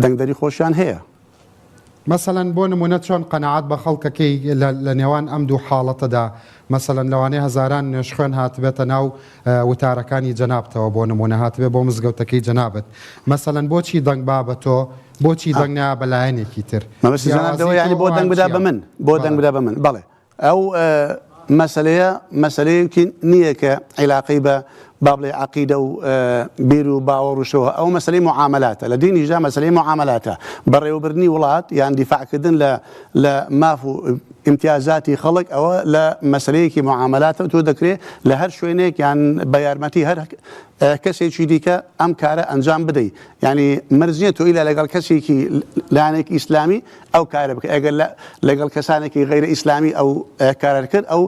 دەنگدەری خۆشیان هەیە. مەسەلەن بۆ نمونە چۆن قەناعەت بە خەڵکەکەی لە نێوان ئەم دوو حاڵەتەدا مەسەلەن لەوانەیە هەزاران نوێژخوێن هاتبێتە ناو وتارەکانی جەنابتەوە بۆ نمونە هاتبێ بۆ مزگەوتەکەی جەنابت مەسەلەن بۆچی دەنگ با بە تۆ بۆچی دەنگ نایا بە لایەنێکی تر مەبەستی جەنابت جیاوازی ئەوە تۆ یانی بۆ ئەوان دەنگ بدا چییە؟ بە من بۆ دەنگ بەڵێ. بدا بە من بەڵێ ئەو مەسەلەیە مەسەلەیەکی نییە کە عیلاقەی بە با بڵێ عەقیدە و بیر و باوەڕ و شەوە ئەو مەسەلەی معامەلاتە لە دینیشدا مەسەلەی معامەلاتە بەڕێوەبردنی وڵات یان دیفاعکردن لە لە ماف و ئیمتیازاتی خەڵک ئەوە لە مەسەلەیەکی معامەلاتە تۆ دەکرێ لە هەر شوێنێک یان بە یارمەتی هەر کەسێکی دیکە ئەم کارە ئەنجام بدەیت یعنی مەرج نییە تۆ ئیلا لەگەڵ کەسێکی لایەنێکی ئیسلامی ئەو کارە بکە ئەگەر لەگەڵ کەسانێکی غەیرە ئیسلامی ئەو کارە کرد ئەو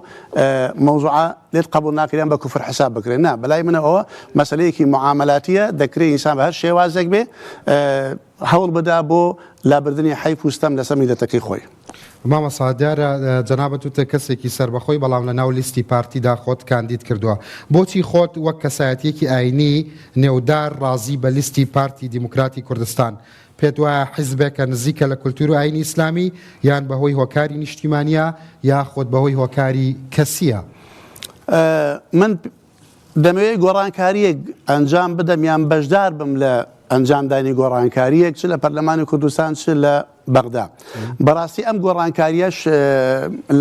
مەوزوعە لێت قبول ناکرێن بە کوفر حساب بکرێن نا بەلای منەوە مەسلەیەکی معاملاتیە دەکرێت ئینسان بە هەر شێوازێک بێ هەوڵ بدا بۆ لابردنی حەیف و ستەم لەسەر میللەتەکەی خۆی. مامۆستا دیارە جەنابت وتت کەسێکی سەربەخۆی بەڵام لە ناو لیستی پارتیدا خۆت کاندید کردووە بۆچی خۆت وەک کەسایەتیەکی ئاینی نێودار ڕازی بە لیستی پارتی دیموکراتی کوردستان پێت وایە حیزبێکە نزیکە لە کولتور و ئاینی ئیسلامی یان بەهۆی هۆکاری نیشتیمانیە یاخود بەهۆی هۆکاری کەسیە؟ من دەمەوێت گۆڕانکارییەک ئەنجام بدەم یان بەشدار بم لە ئەنجامدانی گۆڕانکارییەک چ لە پەرلەمانی کوردستان چ لە بەغدا. بەڕاستی ئەم گۆڕانکارییەش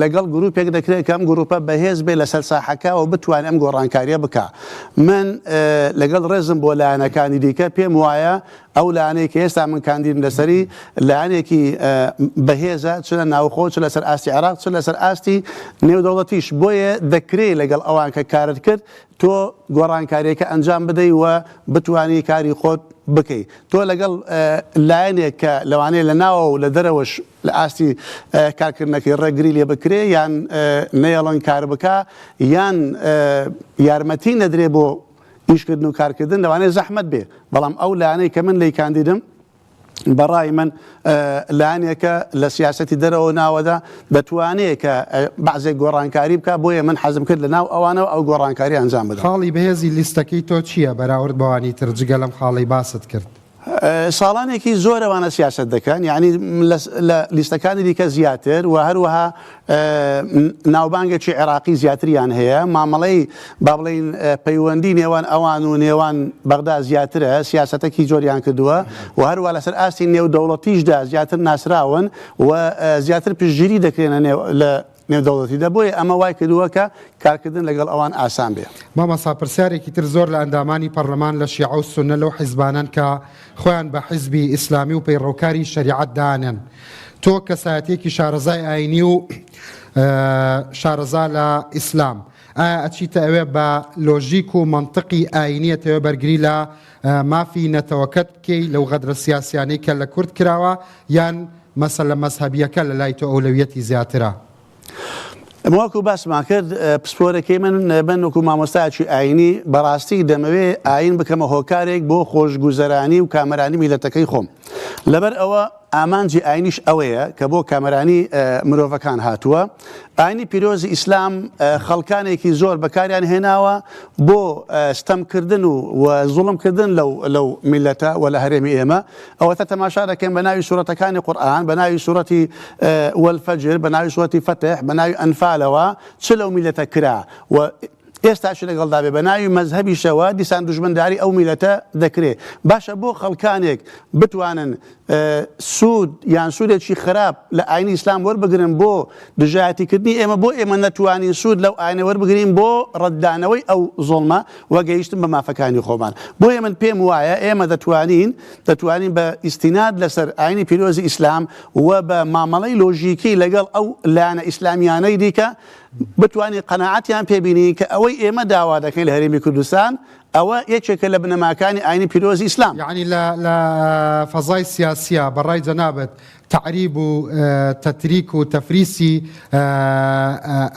لەگەڵ گروپێک دەکرێت کە ئەم گروپە بەهێز بێت لەسەر ساحەکە و بتوانێت ئەم گۆڕانکارییە بکا. من لەگەڵ ڕێزم بۆ لایەنەکانی دیکە پێم وایە ئەو لایەنەی کە ئێستا من کاندیدم لەسەری لایەنێکی بەهێزە چ لە ناوخۆ چ لەسەر ئاستی عێراق چ لەسەر ئاستی نێودەوڵەتیش بۆیە دەکرێ لەگەڵ ئەوان کە کارت کرد تۆ گۆڕانکاریەکە ئەنجام بدەی و بتانی کاری خۆت بکەی تۆ لەگەڵ لایەنێک کە لەوانەیە لە ناوە و لە دەرەوەش لە ئاستی کارکردنەکەی ڕێگری لێ بکرێ یان نەیەڵن کار بکە یان یارمەتی نەدرێ بۆ ئیشکردن و کارکردن لەوانەیە زەحمەت بێ، بەڵام ئەو لایەنەی کە من لێی کاندیدم بە ڕای من لایەنێکە لە سیاسەتی دەرەوە و ناوەدا دەتوانێ کە بەعزێک گۆڕانکاری بکا، بۆیە من حەزم کرد لە ناو ئەوانەوە ئەو گۆڕانکارییە ئەنجام بدەم. خاڵی بەهێزی لیستەکەی تۆ چییە بەراورد بەوانی تر جگە لەم خاڵەی باست کرد؟ ساڵانێکی زۆر ئەوانە سیاسەت دەکەن یعنی لە لیستەکانی دیکە زیاتر و هەروەها ناوبانگێکی عێراقی زیاتریان هەیە مامەڵەی با بڵین پەیوەندی نێوان ئەوان و نێوان بەغدا زیاترە سیاسەتەکی زۆریان کردووە و هەروە لەسەر ئاستی نێودەوڵەتیشدا زیاتر ناسراون و زیاتر پشتگیری دەکرێنە لە نێودەوڵەتیدا، بۆیە ئەمە وای کردووە کە کارکردن لەگەڵ ئەوان ئاسان بێ. مامۆستا پرسیارێکی تر زۆر لە ئەندامانی پەرلەمان لە شیعە و سوننە لەو حیزبانەن کە خۆیان بە حیزبی ئیسلامی و پەیڕەوکاری شەریعەت دانێن تۆ کەسایەتیەکی شارەزای ئاینی و شارەزا لە ئیسلام ئایا ئەچیتە ئەوێ بە لۆژیک و مەنتقی ئاینی ئەتەوێ بەرگری لە مافی نەتەوەکەت بکەی لەو غەدرە سیاسیانەی کە لە کورد کراوە یان مەسەلە مەزهەبییەکە لە لای تۆ ئەولەویەتی زیاترە؟ وەکو باسمان کرد پسپۆرەکەی من من وەکو مامۆستایەکی ئاینی بەڕاستی دەمەوێ ئاین بکەمە هۆکارێک بۆ خۆشگوزەرانی و کامەرانی میلەتەکەی خۆم لەبەر ئەوە. ئامانجی ئاینیش ئەوەیە کە بۆ کامەرانی مرۆڤەکان هاتووە. ئاینی پیرۆزی ئیسلام خەڵکانێکی زۆر بەکاریان هێناوە بۆ ستەمکردن و و زوڵمکردن لەو لەو میللەتە و لە هەرێمی ئێمە. ئەوەتا تەماشا دەکەین بە ناوی سورەتەکانی قورئان، بە ناوی سورەتی والفجر، بە ناوی سورەتی فەتح، بە ناوی ئەنفالەوە چ لەو میللەتە کرا و ئێستاشی لەگەڵدا بێ بە ناوی مەزهەبیشەوە دیسان دوژمنداری ئەو میلەتە دەکرێ. باشە بۆ خەڵکانێک بتوانن سوود یان سوودێکی خراپ لە ئاینی ئیسلام وەربگرن بۆ دژایەتیکردنی ئێمە بۆ ئێمە نەتوانین سوود لەو ئاینە وەربگرین بۆ ڕەتدانەوەی ئەو زوڵمە و گەیشتن بە مافەکانی خۆمان. بۆیە من پێم وایە ئێمە دەتوانین دەتوانین بە ئیستیناد لەسەر ئاینی پیرۆزی ئیسلام و بە مامەڵەی لۆژیکی لەگەڵ ئەو لایەنە ئیسلامیانەی دیکە بتوانین قەناعەتیان پێ بینین کە ئەوەی ئێمە داوا دەکەین لە هەرێمی کوردستان ئەوە یەکێکە لە بنەماکانی ئاینی پیرۆزی ئیسلام. یەعنی لە لە فەزای سیاسیا بە ڕای جەنابت تەعریب و تەتریک و تەفریسی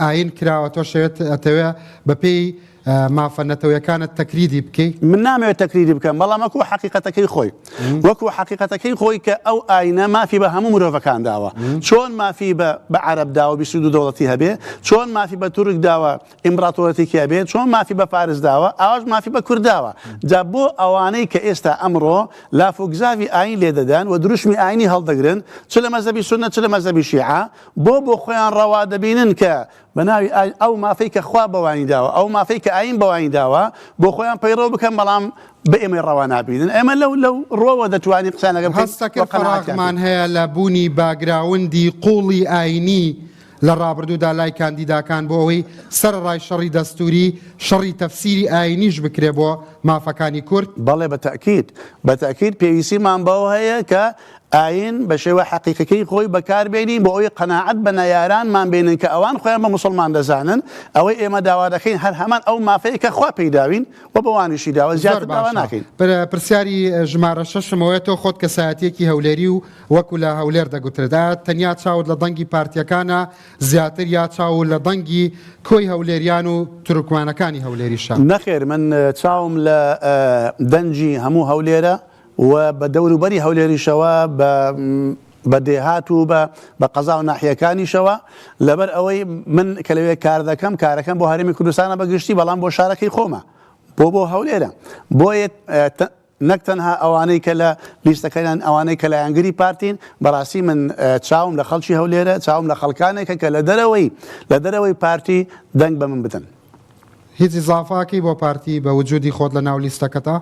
ئاین کراوە تۆش ئەتەوێ بە پێی مافە نەتەوەیەکانت تەکریدی بکەی؟ من نامەوێت تەکریدی بکەم بەڵام وەکو حەقیقەتەکەی خۆی وەکو حەقیقەتەکەی خۆی کە ئەو ئاینە مافی بە هەموو مرۆڤەکان داوە چۆن مافی بە بە عەرەب داوە 22 دەوڵەتی هەبێ چۆن مافی بە تورک داوە ئیمبراتۆرەتێکی هەبێ چۆن مافی بە فارس داوە ئاواش مافی بە کورد داوە جا بۆ ئەوانەی کە ئێستا ئەمڕۆ لاف و گزاوی ئاین لێدەدەن و دروشمی ئاینی هەڵدەگرن چ لە مەزهەبی سوننە چ لە مەزهەبی شیعە بۆ بۆ خۆیان ڕەوا دەبینن کە بە ناوی ئاین ئەو مافەی کە خوا بەوانی داوە، ئەو مافەی کە ئایین بەوانی داوە، بۆ خۆیان پەیڕەو بکەن، بەڵام بە ئێمەی ڕەوا نابینن. ئێمە لەو لەو ڕووەوە دەتوانین قسانەکە بکەین هەست و دەکرد قەناعەتیان فەراغمان پێ. هەیە لە بوونی باگراوندی قووڵی ئایینی لە ڕابردوودا لای کاندیداکان بۆ ئەوەی سەرەڕای شەڕی دەستووری، شەڕی تەفسیری ئایینیش بکرێ بۆ مافەکانی کورد؟ بەڵێ بە تەئکید. بە تەئکید پێویستیمان بەوە هەیە کە ئایین بە شێوە حەقیقیەکەی خۆی بەکار بێنین بۆ ئەوەی قەناعەت بە نەیارانمان بێنن کە ئەوان خۆیان بە موسڵمان دەزانن، ئەوەی ئێمە داوا دەکەین هەر هەمان ئەو مافەیە کە خوا پێی داوین و بەوانیشی داوە زۆر زیاتر داوا باشە. ناکەین. پرسیاری ژمارە شەشم ئەوەیە تۆ خۆت کەسایەتیەکی هەولێری و وەکو لە هەولێر دەگوترێت ئایا تەنیا چاوت لە دەنگی پارتیەکانە زیاتر یا چاوو لە دەنگی کۆی هەولێریان و تورکمانەکانی هەولێریشە؟ نەخێر من چاوم لە دەنگی هەموو هەولێرە و بە دەوروبەری هەولێریشەوە بە بە دێهات و بە بە قەزا و ناحیەکانیشەوە لەبەر ئەوەی من کە لەوێ کار دەکەم کارەکەم بۆ هەرێمی کوردستانە بە گشتی بەڵام بۆ شارەکەی خۆمە بۆ بۆ هەولێرە بۆیە نەک تەنها ئەوانەی کە لە لیستەکەیان ئەوانەی کە لایەنگری پارتین بەڕاستی من چاوم لە خەڵکی هەولێرە چاوم لە خەڵکانێکە کە لە دەرەوەی لە دەرەوەی پارتی دەنگ بە من بدەن. هیچ ئیزافەکەی بۆ پارتی بە وجودی خۆت لە ناو لیستەکەتا؟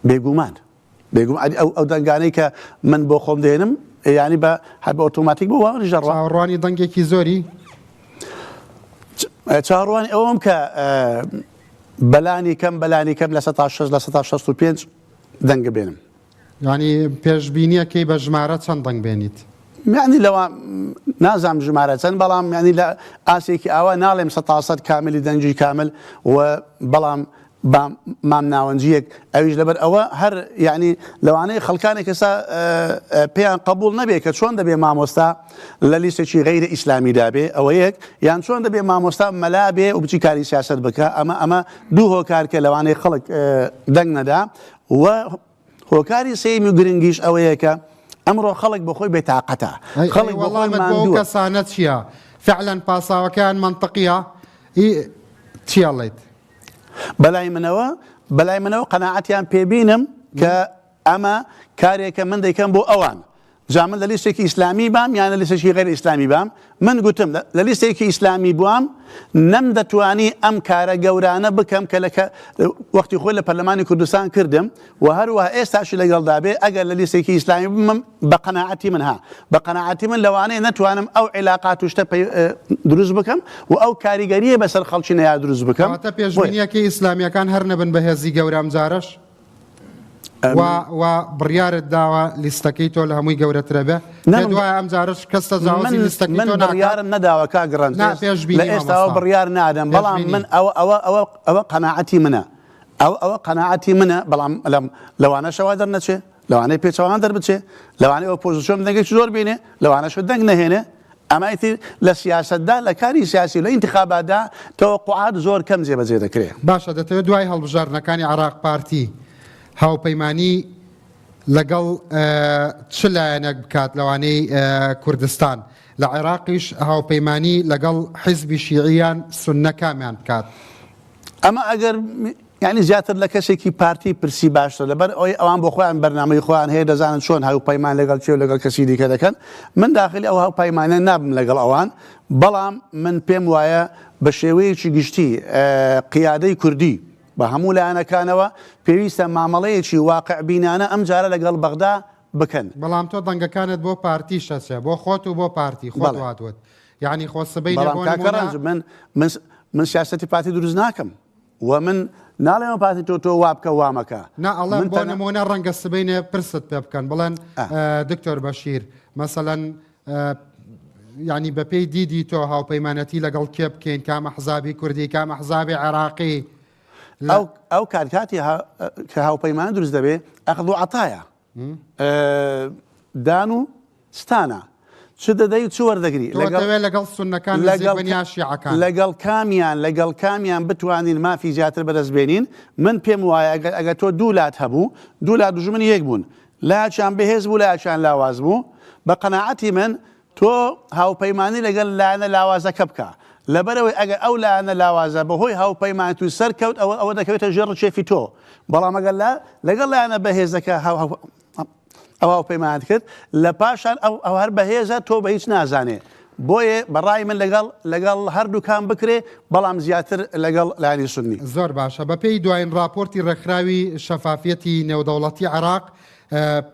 بێگومان بێگومان ئەدی ئەو ئەو دەنگانەی کە من بۆ خۆم دێنم یانی بە هەر بە ئۆتۆماتیک بۆ وانیش دەڕوا. چاوەڕوانی دەنگێکی زۆری؟ چاوەڕوانی ئەوەم کە بەلانی کەم بەلانی کەم لە سەتا شەست لە سەتا 65 دەنگ بێنم. یانی پێشبینیەکەی بە ژمارە چەند دەنگ بێنیت؟ یانی لەوە نازانم ژمارە چەند بەڵام یانی لە ئاسێکی ئاوا ناڵێم سەتا سەد کاملی دەنگی کامل و بەڵام با مامناوەنجیەک ئەویش لەبەر ئەوە هەر یعنی لەوانەیە خەڵکانێک ئێستا پێیان قبول نەبێ کە چۆن دەبێ مامۆستا لە لیستێکی غەیرە ئیسلامیدا بێ ئەوە یەک یان چۆن دەبێ مامۆستا مەلا بێ و بچی کاری سیاسەت بکە ئەمە ئەمە دوو هۆکار کە لەوانەیە خەڵک دەنگ نەدا و هۆکاری سێیەمی و گرنگیش ئەوەیە کە ئەمڕۆ خەڵک بەخۆی بێتاقەتە خەڵک بەخۆی وەڵامت بۆ ئەو ماندووە. کەسانە چییە فعلا پاساوەکەیان مەنتقیە ئی چی ئەڵێیت؟ بەلای منەوە بەلای منەوە قەناعەتیان پێ بینم کە ئەمە کارێکە من دەیکەم بۆ ئەوان جا من لە لیستێکی ئیسلامی بام یان لە لیستێکی غەیرە ئیسلامی بام من گوتم لە لیستێکی ئیسلامی بوام نەمدەتوانی ئەم کارە گەورانە بکەم کە لە وەختی خۆی لە پەرلەمانی کوردستان کردم و هەروەها ئێستاشی لەگەڵدا بێ ئەگەر لە لیستێکی ئیسلامی بم بە قەناعەتی من ها بە قەناعەتی من لەوانەیە نەتوانم ئەو عیلاقات و شتە دروست بکەم و ئەو کاریگەرییە بەسەر خەڵکی نەیار دروست بکەم. کەواتە پێشبینیەکەی ئیسلامیەکان هەر نەبن بە هێزی گەورە ئەمجارەش و و بڕیارت داوە لیستەکەی تۆ لە هەمووی گەورەترە بێ پێت وایە ئەمجارەش کەس تەجاوزی لیستەکەی من تۆ ناکات؟ بڕیارم نەداوە کاک ڕەنج نا پێشبینی لە ئێستاوە مامۆستا بڕیار نادەم بەڵام پێشبینی من ئەوە ئەوە ئەوە ئەوە قەناعەتی منە ئەوە ئەوە قەناعەتی منە بەڵام لەم لەوانەشە وا دەرنەچێ لەوانەیە پێچەوانە دەربچێ لەوانەیە ئۆپۆزیسیۆن دەنگێکی زۆر بینێ لەوانەشە دەنگ نەهێنێ ئەمە ئیتر لە سیاسەتدا لە کاری سیاسی و لە ئینتخاباتدا تەوەقوعات زۆر کەم جێبەجێ دەکرێ. باشە دەتەوێت دوای هەڵبژاردنەکانی عێراق پارتی هاوپەیمانی. لەگەڵ چ لایەنێک بکات لەوانەی کوردستان؟ لە عێراقیش هاوپەیمانی لەگەڵ حیزبی شیعی یان سوننە کامیان بکات؟ ئەمە ئەگەر یانی زیاتر لە کەسێکی پارتی پرسی باشترە لەبەر ئەوەی ئەوان بۆ خۆیان بەرنامەی خۆیان هەیە دەزانن چۆن هاوپەیمان لەگەڵ کێ و لەگەڵ کەسی دیکە دەکەن من داخلی ئەو هاوپەیمانە نابم لەگەڵ ئەوان بەڵام من پێم وایە بە شێوەیەکی گشتی قیادەی کوردی بە هەموو لایەنەکانەوە پێویستە مامەڵەیەکی واقعبینانە ئەمجارە لەگەڵ بەغدا بکەن. بەڵام تۆ دەنگەکانت بۆ پارتیش ئەچێ بۆ خۆت و بۆ پارتی خۆت بەڵێ. وات وت یەعنی خۆ سبەینێ بەڵام بۆ کاکە نموونە. ڕەنج من من من سیاسەتی پارتی دروست ناکەم و من ناڵێم بە پارتی تۆ تۆ وا بکە وا مەکە نا ئەڵێم من بۆ تەنها نموونە ڕەنگە سبەینێ پرست پێ بکەن بڵێن ئا. دکتۆر بەشیر مەسەلەن یەعنی بەپێی دیدی تۆ هاوپەیمانەتی لەگەڵ کێ بکەین کام ئەحزابی کوردی کام ئەحزابی عێراقی لە. ئەو ئەو کات کاتی کە هاوپەیمانە دروست دەبێ ئەخذ و عەتایە دان و ستانە چ دەدەی و چ وەردەگری تۆ دەتەوێت لەگەڵ سوننەکان نزیک بن یا شیعەکان؟ لەگەڵ کامیان لەگەڵ کامیان بتوانین مافی زیاتر بەدەست بێنین من پێم وایە ئەگەر ئەگەر تۆ دوو لات هەبوو دوو لا دوژمنی یەک بوون لایەکیان بەهێز بوو لایەکیان لاواز بوو بە قەناعەتی من تۆ هاوپەیمانی لەگەڵ لایەنە لاوازەکە بکە، لەبەرئەوەی ئەگەر ئەو لایەنە لاوازە بەهۆی هاوپەیمانیت سەرکەوت ئەوە ئەوە دەکەوێتە ژێر ڕکێفی تۆ، بەڵام ئەگەر لە لەگەڵ لایەنە بەهێزەکە ئەو هاوپەیمانیت کرد لە پاشان ئەو ئەو هەر بەهێزە تۆ بە هیچ نازانێ، بۆیە بە ڕای من لەگەڵ لەگەڵ هەردووکان بکرێ بەڵام زیاتر لەگەڵ لایەنی سوننی. زۆر باشە بەپێی دوایین ڕاپۆرتی ڕێکخراوی شەفافیەتی نێودەوڵەتی عێراق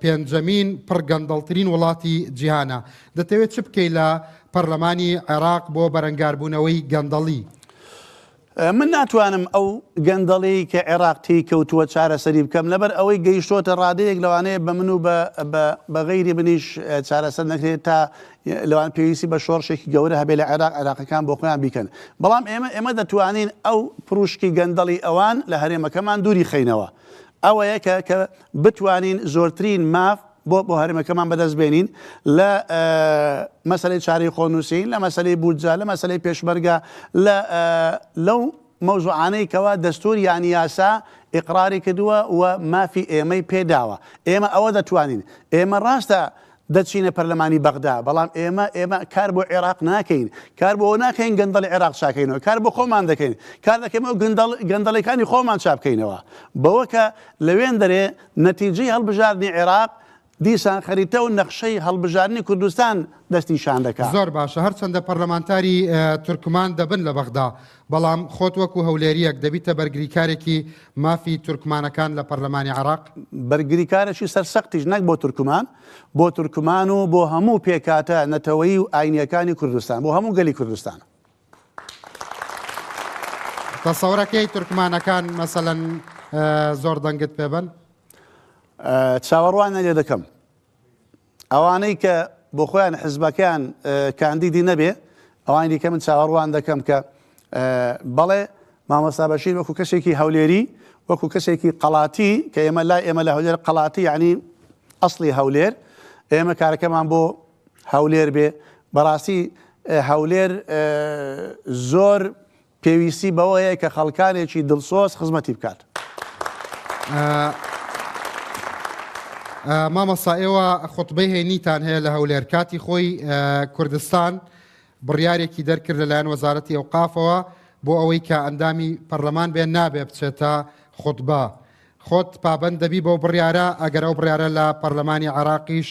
پێنجەمین پڕ گەندەڵترین وڵاتی جیهانە. دەتەوێت چ بکەی لە پەرلەمانی عێراق بۆ بەرەنگاربوونەوەی گەندەڵی؟ من ناتوانم ئەو گەندەڵیەی کە عێراق تێی کەوتووە چارەسەری بکەم، لەبەر ئەوەی گەیشتۆتە ڕادەیەک لەوانەیە بە من و بە غەیری منیش چارەسەر نەکرێت تا لەوان پێویستی بە شۆڕشێکی گەورە هەبێت لە عێراق عێراقەکان بۆ خۆیان بیکەن، بەڵام ئێمە ئێمە دەتوانین ئەو پروشکی گەندەڵی ئەوان لە هەرێمەکەمان دووری خەینەوە ئەوەیە کە کە بتوانین زۆرترین ماف بۆ بۆ هەرێمەکەمان بەدەست بێنین لە مەسەلەی چارەی خۆنووسین، لە مەسەلەی بودجە، لە مەسەلەی پێشمەرگە، لە لەو مەوزوعانەی کەوا دەستوور یان یاسا ئیقراری کردووە و مافی ئێمەی پێ داوە. ئێمە ئەوە دەتوانین. ئێمە ڕاستە دەچینە پەرلەمانی بەغدا، بەڵام ئێمە ئێمە کار بۆ عێراق ناکەین، کار بۆ ئەوە ناکەین گەندەڵی عێراق چاکەینەوە، کار بۆ خۆمان دەکەین، کار دەکەین ئەو گەندەڵ گەندەڵیەکانی خۆمان چابکەینەوە. بەوە کە لەوێندەرێ نەتیجەی هەڵبژاردنی عێراق دیسان خەریتە و نەخشەی هەڵبژاردنی کوردستان دەستنیشان دەکا. زۆر باشە هەرچەندە پەرلەمانتاری تورکمان دەبن لە بەغدا، بەڵام خۆت وەکو هەولێرییەک دەبیتە بەرگریکارێکی مافی تورکمانەکان لە پەرلەمانی عێراق؟ بەرگریکارێکی سەرسەختیش نەک بۆ تورکمان، بۆ تورکمان و بۆ هەموو پێکهاتە نەتەوەیی و ئاینییەکانی کوردستان، بۆ هەموو گەلی کوردستان. تەسەورەکەی تورکمانەکان مەسەلەن زۆر دەنگت پێ بەن؟ چاوەڕوانیان لێ دەکەم. ئەوانەی کە بۆ خۆیان حزبەکەیان کاندیدی نەبێ ئەوانی دیکە من چاوەڕوان دەکەم کە بەڵێ مامۆستا بەشیر وەکو کەسێکی هەولێری وەکو کەسێکی قەڵاتی کە ئێمە لای ئێمە لە هەولێر قەڵاتی یعنی ئەسڵی هەولێر ئێمە کارەکەمان بۆ هەولێر بێ بەڕاستی هەولێر زۆر پێویستی بەوە هەیە کە خەڵکانێکی دڵسۆز خزمەتی بکات. مامۆستا ئێوە خوتبەی هەینیتان هەیە لە هەولێر کاتی خۆی کوردستان بڕیارێکی دەرکرد لەلایەن وەزارەتی ئەوقافەوە بۆ ئەوەی کە ئەندامی پەرلەمان بێ نابێ بچێتە خوتبە خۆت پابەند دەبی بەو بڕیارە ئەگەر ئەو بڕیارە لە پەرلەمانی عێراقیش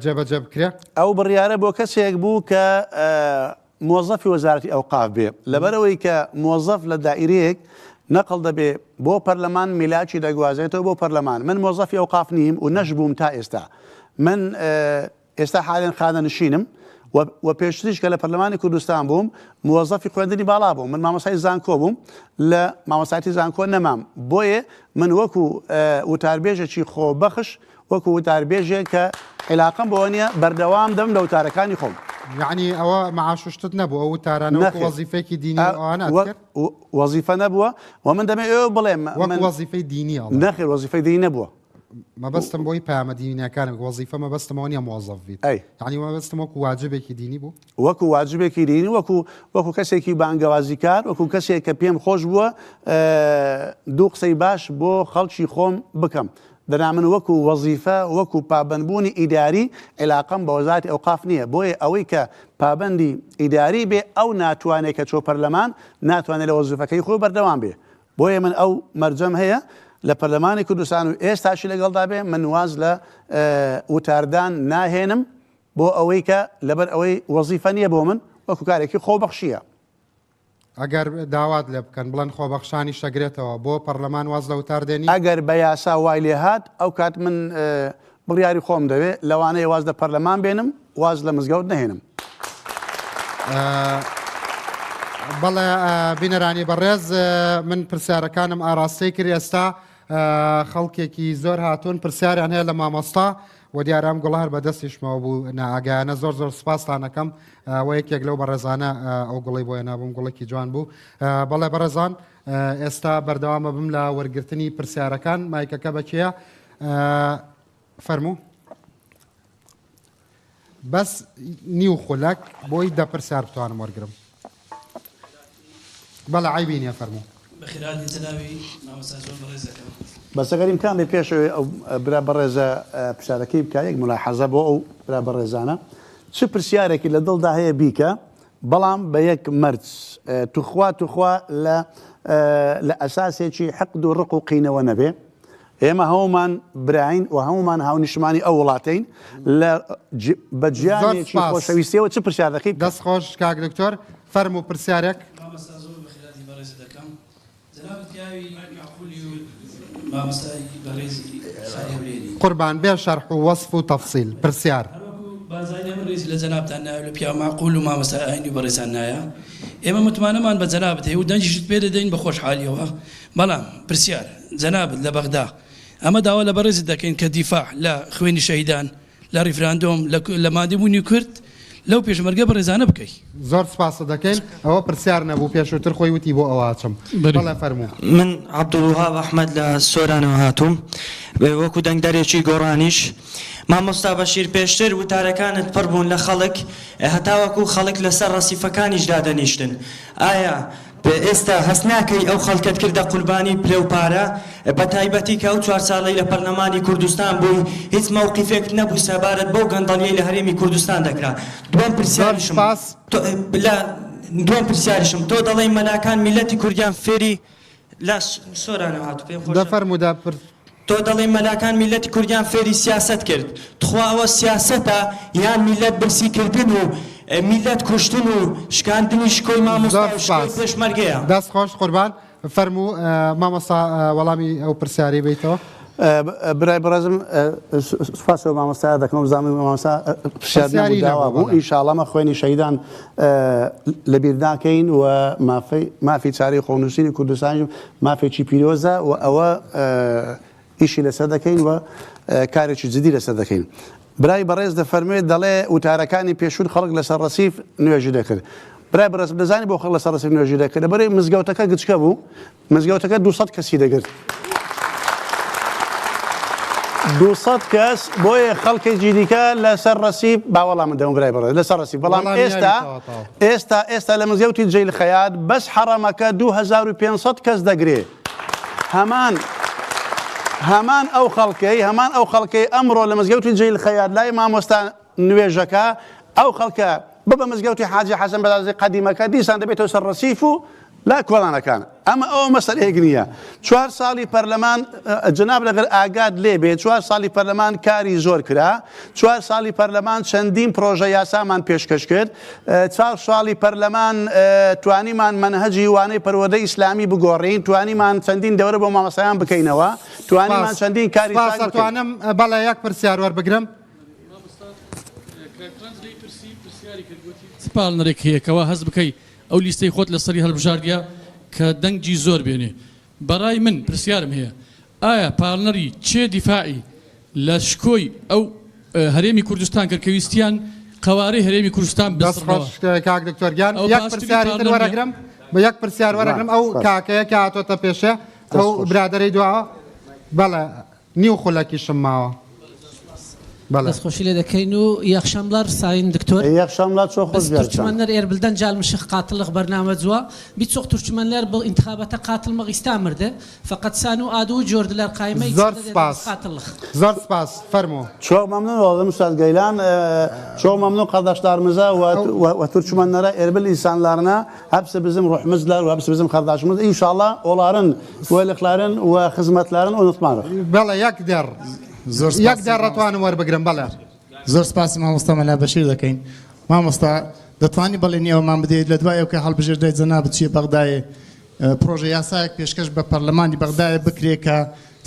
جێبەجێ بکرێ؟ ئەو بڕیارە بۆ کەسێک بوو کە مۆزەفی وەزارەتی ئەوقاف بێ، لەبەرئەوەی کە مۆزەف لە دائیرەیەک نەقڵ دەبێ بۆ پەرلەمان میلاکی دەگوازێتەوە بۆ پەرلەمان، من مۆزەفی ئەوقاف نیم و نەشبووم تا ئێستا، من ئێستا حالێن خانەنشینم و و پێشتریش کە لە پەرلەمانی کوردستان بووم مۆزەفی خوێندنی باڵا بووم، من مامۆستای زانکۆ بووم لە مامۆستایەتی زانکۆ نەمام، بۆیە من وەکو وتاربێژێکی خۆبەخش وەکو وتاربێژێک کە عیلاقەم بەوە نیە بەردەوام دەبم لە وتارەکانی خۆم. یەعنی ئەوە مەعاش و شتت نەبوو ئەو وتارانە وەکو نەخێر. وەزیفەیەکی دینی و ئەوانە وەک ئەتکرد؟ وەزیفە نەبووە و من دەمەوێ ئەوە بڵێم وەک من وەزیفەی دینی ئەڵێم. نەخێر وەزیفەی دینی نەبووە. مەبەستم بۆی پەیامە دینیەکان وەزیفە مەبەستم ئەوە نیە مۆزەف بیت. ئەی. یەعنی مەبەستم وەکو واجبێکی دینی بوو؟ وەکو واجبێکی دینی وەکو وەکو کەسێکی بانگەوازیکار وەکو کەسێک کە پێم خۆش بووە دوو قسەی باش بۆ خەڵکی خۆم بکەم. دەنا من وەکو وەزیفە وەکو پابەندبوونی ئیداری عیلاقەم بە وەزارەتی ئەوقاف نییە بۆیە ئەوەی کە پابەندی ئیداری بێ ئەو ناتوانێ کە چۆ پەرلەمان ناتوانێ لە وەزیفەکەی خۆی بەردەوام بێ بۆیە من ئەو مەرجەم هەیە لە پەرلەمانی کوردستان و ئێستاشی لەگەڵدا بێ من واز لە وتاردان ناهێنم بۆ ئەوەی کە لەبەر ئەوەی وەزیفە نییە بۆ من وەکو کارێکی خۆبەخشییە. ئەگەر داوات لێ بکەن بڵێن خۆبەخشانیش ئەگرێتەوە بۆ پەرلەمان واز لە وتار دێنی؟ ئەگەر بە یاسا وای لێ هات ئەو کات من بڕیاری خۆم دەوێ لەوانەیە واز لە پەرلەمان بێنم واز لە مزگەوت نەهێنم. بەڵێ بینەرانی بەڕێز من پرسیارەکانم ئاراستەی کرد ئێستا خەڵکێکی زۆر هاتوون پرسیاریان هەیە لە مامۆستا و دیارە ئەم گوڵە هەر بەدەستیشمەوە بوو نائاگایانە زۆر زۆر سپاستان ئەکەم وە یەکێک لەو بەڕێزانە ئەو گوڵەی بۆ هێنابووم گوڵێکی جوان بوو بەڵێ بەڕێزان ئێستا بەردەوامە بم لە وەرگرتنی پرسیارەکان مایکەکە بەکێیە فەرموو بەس نیو خولەک بۆی دە پرسیار بتوانم وەرگرم. بەڵێ عەیبی نیە فەرموو. بەخێرهاتنی جەنابی مامۆستا زۆر بەڕێز دەکەم. بەس ئەگەر ئیمکان بێ پێش ئەوەی ئەو برا بەڕێزە پرسیارەکەی بکا یەک مولاحەزە بۆ ئەو برا بەڕێزانە چ پرسیارێکی لە دڵدا هەیە بیکە بەڵام بە یەک مەرج توخوا توخوا لە لە ئەساسێکی حقد و ڕق و قینەوە نەبێ ئێمە هەموومان براین و هەموومان هاونیشتمانی ئەو وڵاتەین لە بە زۆر گیانێکی سپاس. خۆشەویستیەوە چ پرسیار دەکەی بکە. دەست خۆش کاک دکتۆر فەرموو پرسیارێک. مامۆستا زۆر بەخێرهاتی بەڕێزت دەکەم جەنابت پیاوی مەعقولی و مامۆستای بەڕێزی شاری هەولێری. قوربان بێ شەرح و وەسف و تەفسیل پرسیار. هەروەکو بارزانی نەمر ڕێزی لە جەنابتان نایە و لە پیاو مەعقول و مامۆستای ئاینی و بەڕێزان نایە ئێمە متمانەمان بە جەنابت هەیە و دەنگیشت پێ دەدەین بە خۆشحالیەوە بەڵام پرسیار، جەنابت لە بەغدا ئەمە داوا لە بەڕێزت دەکەین کە دیفاع لە خوێنی شەهیدان، لە ڕیفراندۆم، لە لە ماندووبوونی کورد، لەو پێشمەرگە بەڕێزانە بکەی. زۆر سپاست دەکەین. ئەوە پرسیار نەبوو، پێشووتر خۆی وتی بۆ ئەوە ئەچم. بەڵێ فەرموو. من عەبدولوەهاب ئەحمەد لە سۆرانەوە هاتووم وەکو دەنگدەرێکی گۆڕانیش. مامۆستا بەشیر پێشتر وتارەکانت پڕ بوون لە خەڵک هەتاوەکو خەڵک لەسەر ڕەسیفەکانیش دادەنیشتن ئایا ئێستا هەست ناکەی ئەو خەڵکەت کردە قوربانی پلە و پارە؟ بەتایبەتی کە ئەو چوار ساڵەی لە پەرلەمانی کوردستان بووی هیچ مەوقیفێکت نەبوو سەبارەت بەو گەندەڵیەی لە هەرێمی کوردستان دەکرا. دووەم زۆر پرسیاریشم سوپاس. تۆ لە دووەم پرسیاریشم تۆ دەڵێی مەلاکان میللەتی کوردیان فێری لە سۆرانەوە هاتوو پێم دە خۆشە فەرموو دە پرس. تۆ دەڵێی مەلاکان میللەتی کوردیان فێری سیاسەت کرد تخوا ئەوە سیاسەتە یان میللەت برسی کردن و میللەت کوشتن و شکاندنی شکۆی مامۆستا زۆر و شکۆی سوپاس. پێشمەرگەیە. دەست خۆش قوربان. فەرموو مامۆستا وەڵامی ئەو پرسیارەی بەیتەوە. برای بەڕێزم سوپاس ئەو مامۆستایە دەکەم بزانم مامۆستا پرسیار نەبوو پرسیاری داوا نەبوو بوو بەڵێ. ئینشاڵڵا مە خوێنی شەهیدان لەبیر ناکەین و مافی مافی چارەی خۆنووسینی کوردستانیش مافێکی پیرۆزە و ئەوە ئیشی لەسەر دەکەین و کارێکی جدی لەسەر دەکەین. برای بەڕێز دەفەرموێت دەڵێ وتارەکانی پێشوون خەڵک لەسەر ڕەسیف نوێژی دەکرد. برای بەڕێزم دەزانی بۆ خەڵک لەسەر ڕەسیف نوێژی دەکرد؟ لەبەرئەوەی مزگەوتەکە گچکە بوو، مزگەوتەکە 200 کەسی دەگرت. 200 کەس بۆیە خەڵکێکی دیکە لەسەر ڕەسیف با وەڵامت دەم برای بەڕێز لەسەر ڕەسیف بەڵام وەڵامی ئێستا ناویتەوە تەواو. ئێستا ئێستا لە مزگەوتی جەیل خەیات بەس حەڕەمەکە 2500 کەس دەگرێ هەمان هەمان ئەو خەڵکەی هەمان ئەو خەڵکەی ئەمڕۆ لە مزگەوتی جەیل خەیات لای مامۆستا نوێژەکە ئەو خەڵکە ببە مزگەوتی حاجی حەسەن بەرازی قەدیمەکە دیسان دەبێتەوە سەر ڕەسیف و لای کۆڵانەکان ئەمە ئەوە مەسەلەیەک نییە چوار ساڵی پەرلەمان جەناب لەگەر ئاگات لێ بێ چوار ساڵی پەرلەمان کاری زۆر کرا چوار ساڵی پەرلەمان چەندین پرۆژە یاسامان پێشکەش کرد چوار ساڵی پەرلەمان توانیمان مەنهەجی وانەی پەروەردەی ئیسلامی بگۆڕین توانیمان چەندین دەورە بۆ مامۆستایان بکەینەوە توانیمان سپاس. چەندین کاری سپاس چاک بکەین. ئەتوانم بەڵێ یەک پرسیار وەربگرم؟ مامۆستا کاک ڕەنج لێی پرسی پرسیاری کرد گوتی چ پاڵنەرێک هەیە کەوا هەست بکەی ئەو لیستەی خۆت لەسەری هەڵبژاردیە کە دەنگی زۆر بێنێ بەڕای من پرسیارم هەیە ئایا پاڵنەری چێ دیفاعی لە شکۆی ئەو هەرێمی کوردستان کرد کە ویستیان قەوارەی هەرێمی کوردستان دەست بسڕنەوە خۆش کاک دکتۆر گیان ئەو یەک پاشتری پرسیاری تر پاڵنەر نیە؟ وەرەگرم بە یەک پرسیار وەرەگرم ئەو سپاس. کاکەیە کە هاتۆتە پێشێ دەست ئەو خۆش. برادەرەی دواوە بەڵێ نیو خولەکیشم ماوە. بەڵێ. دەست خۆشی لێ دەکەین و iyi akşamlar sayın doktor. İyi akşamlar çok hoş Biz geldin. Türkmenler Erbil'den gelmişik katılıq barnamacıwa. Birçok Türkmenler bu intixabata katılmak istemirdi. Fakat sen o adı gördüler kayma زۆر içinde dediler سپاس katılıq. زۆر سپاس فەرموو. Çok memnun oldum Üstad Geylan. Çok memnun kardeşlerimize ve, ve, ve Türkmenlere, Erbil insanlarına hepsi bizim ruhumuzlar ve hepsi bizim kardeşimiz. İnşallah onların veliliklerin ve hizmetlerini unutmarıq. بەڵێ یەک دێڕ زۆر یەک سپاسی دێڕ مامۆستا. ئەتوانم وەربگرم بەڵێ. زۆر سپاسی مامۆستا مەلا بەشیر دەکەین. مامۆستا دەتوانی بەڵێنی ئەوەمان بدەیت لە دوای ئەو کە هەڵبژێردرای جەنابت چیە بەغدایێ پرۆژە یاسایەک پێشکەش بە پەرلەمانی بەغدایێ بکرێ کە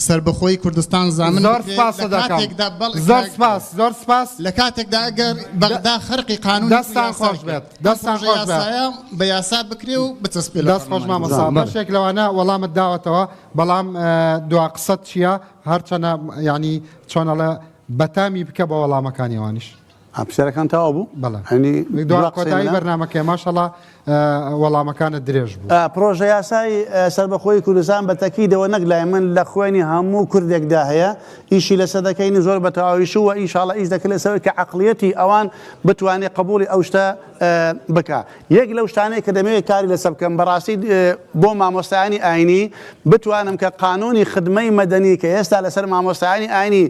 سەربەخۆیی کوردستان زامن زۆر بکرێ سپاست لە دەکەم. کاتێکدا بەڵ زۆر سپاس زۆر سپاس لە کاتێکدا ئەگەر بەغدا خەرقی قانون دەستان خۆش بێت دەستان خۆش بێت یاسایە بە یاسا بکرێ و بچەسپێ لە دەست خۆش پەرلەمانی مامۆستا بەغدا. بەشێک لەوانە وەڵامت داوەتەوە بەڵام دوا قسەت چییە هەرچەنە یعنی چۆن ئەڵێ بەتامی بکە بە وەڵامەکانی ئەوانیش. پرسیارەکان تەواو بوو؟ بەڵێ. یعنی دوا دوا قسەی کۆتایی منە؟ بەرنامەکەیە ماشەڵا وەڵامەکانت درێژ بوو. پرۆژە یاسای سەربەخۆیی کوردستان بە تەکیدەوە نەک لای من لە خوێنی هەموو کوردێکدا هەیە ئیشی لەسەر دەکەین زۆر بە تەواویش و ئینشاڵڵا ئیش دەکەین لەسەر کە عەقڵیەتی ئەوان بتوانێت قبوڵی ئەو شتە بکا یەک لەو شتانەی کە دەمەوێت کاری لەسەر بکەم بەڕاستی بۆ مامۆستایانی ئاینی بتوانم کە قانونی خدمەی مەدەنی کە ئێستا لەسەر مامۆستایانی ئاینی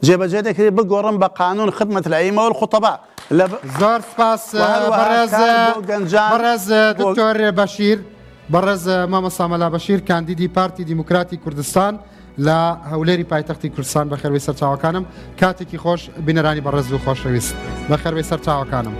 جێبەجێ دەکرێت بگۆڕم بە قانون خدمة الائمة والخطباء لە زۆر سپاس بەڕێز بەڕێز دکتۆر بەشیر بەڕێز مامۆستا مەلا بەشیر کاندیدی پارتی دیموکراتی کوردستان لە هەولێری پایتەختی کوردستان بەخێربێی سەرچاوەکانم کاتێکی خۆش بینەرانی بەڕێز و خۆشەویست بەخێربێی سەرچاوەکانم.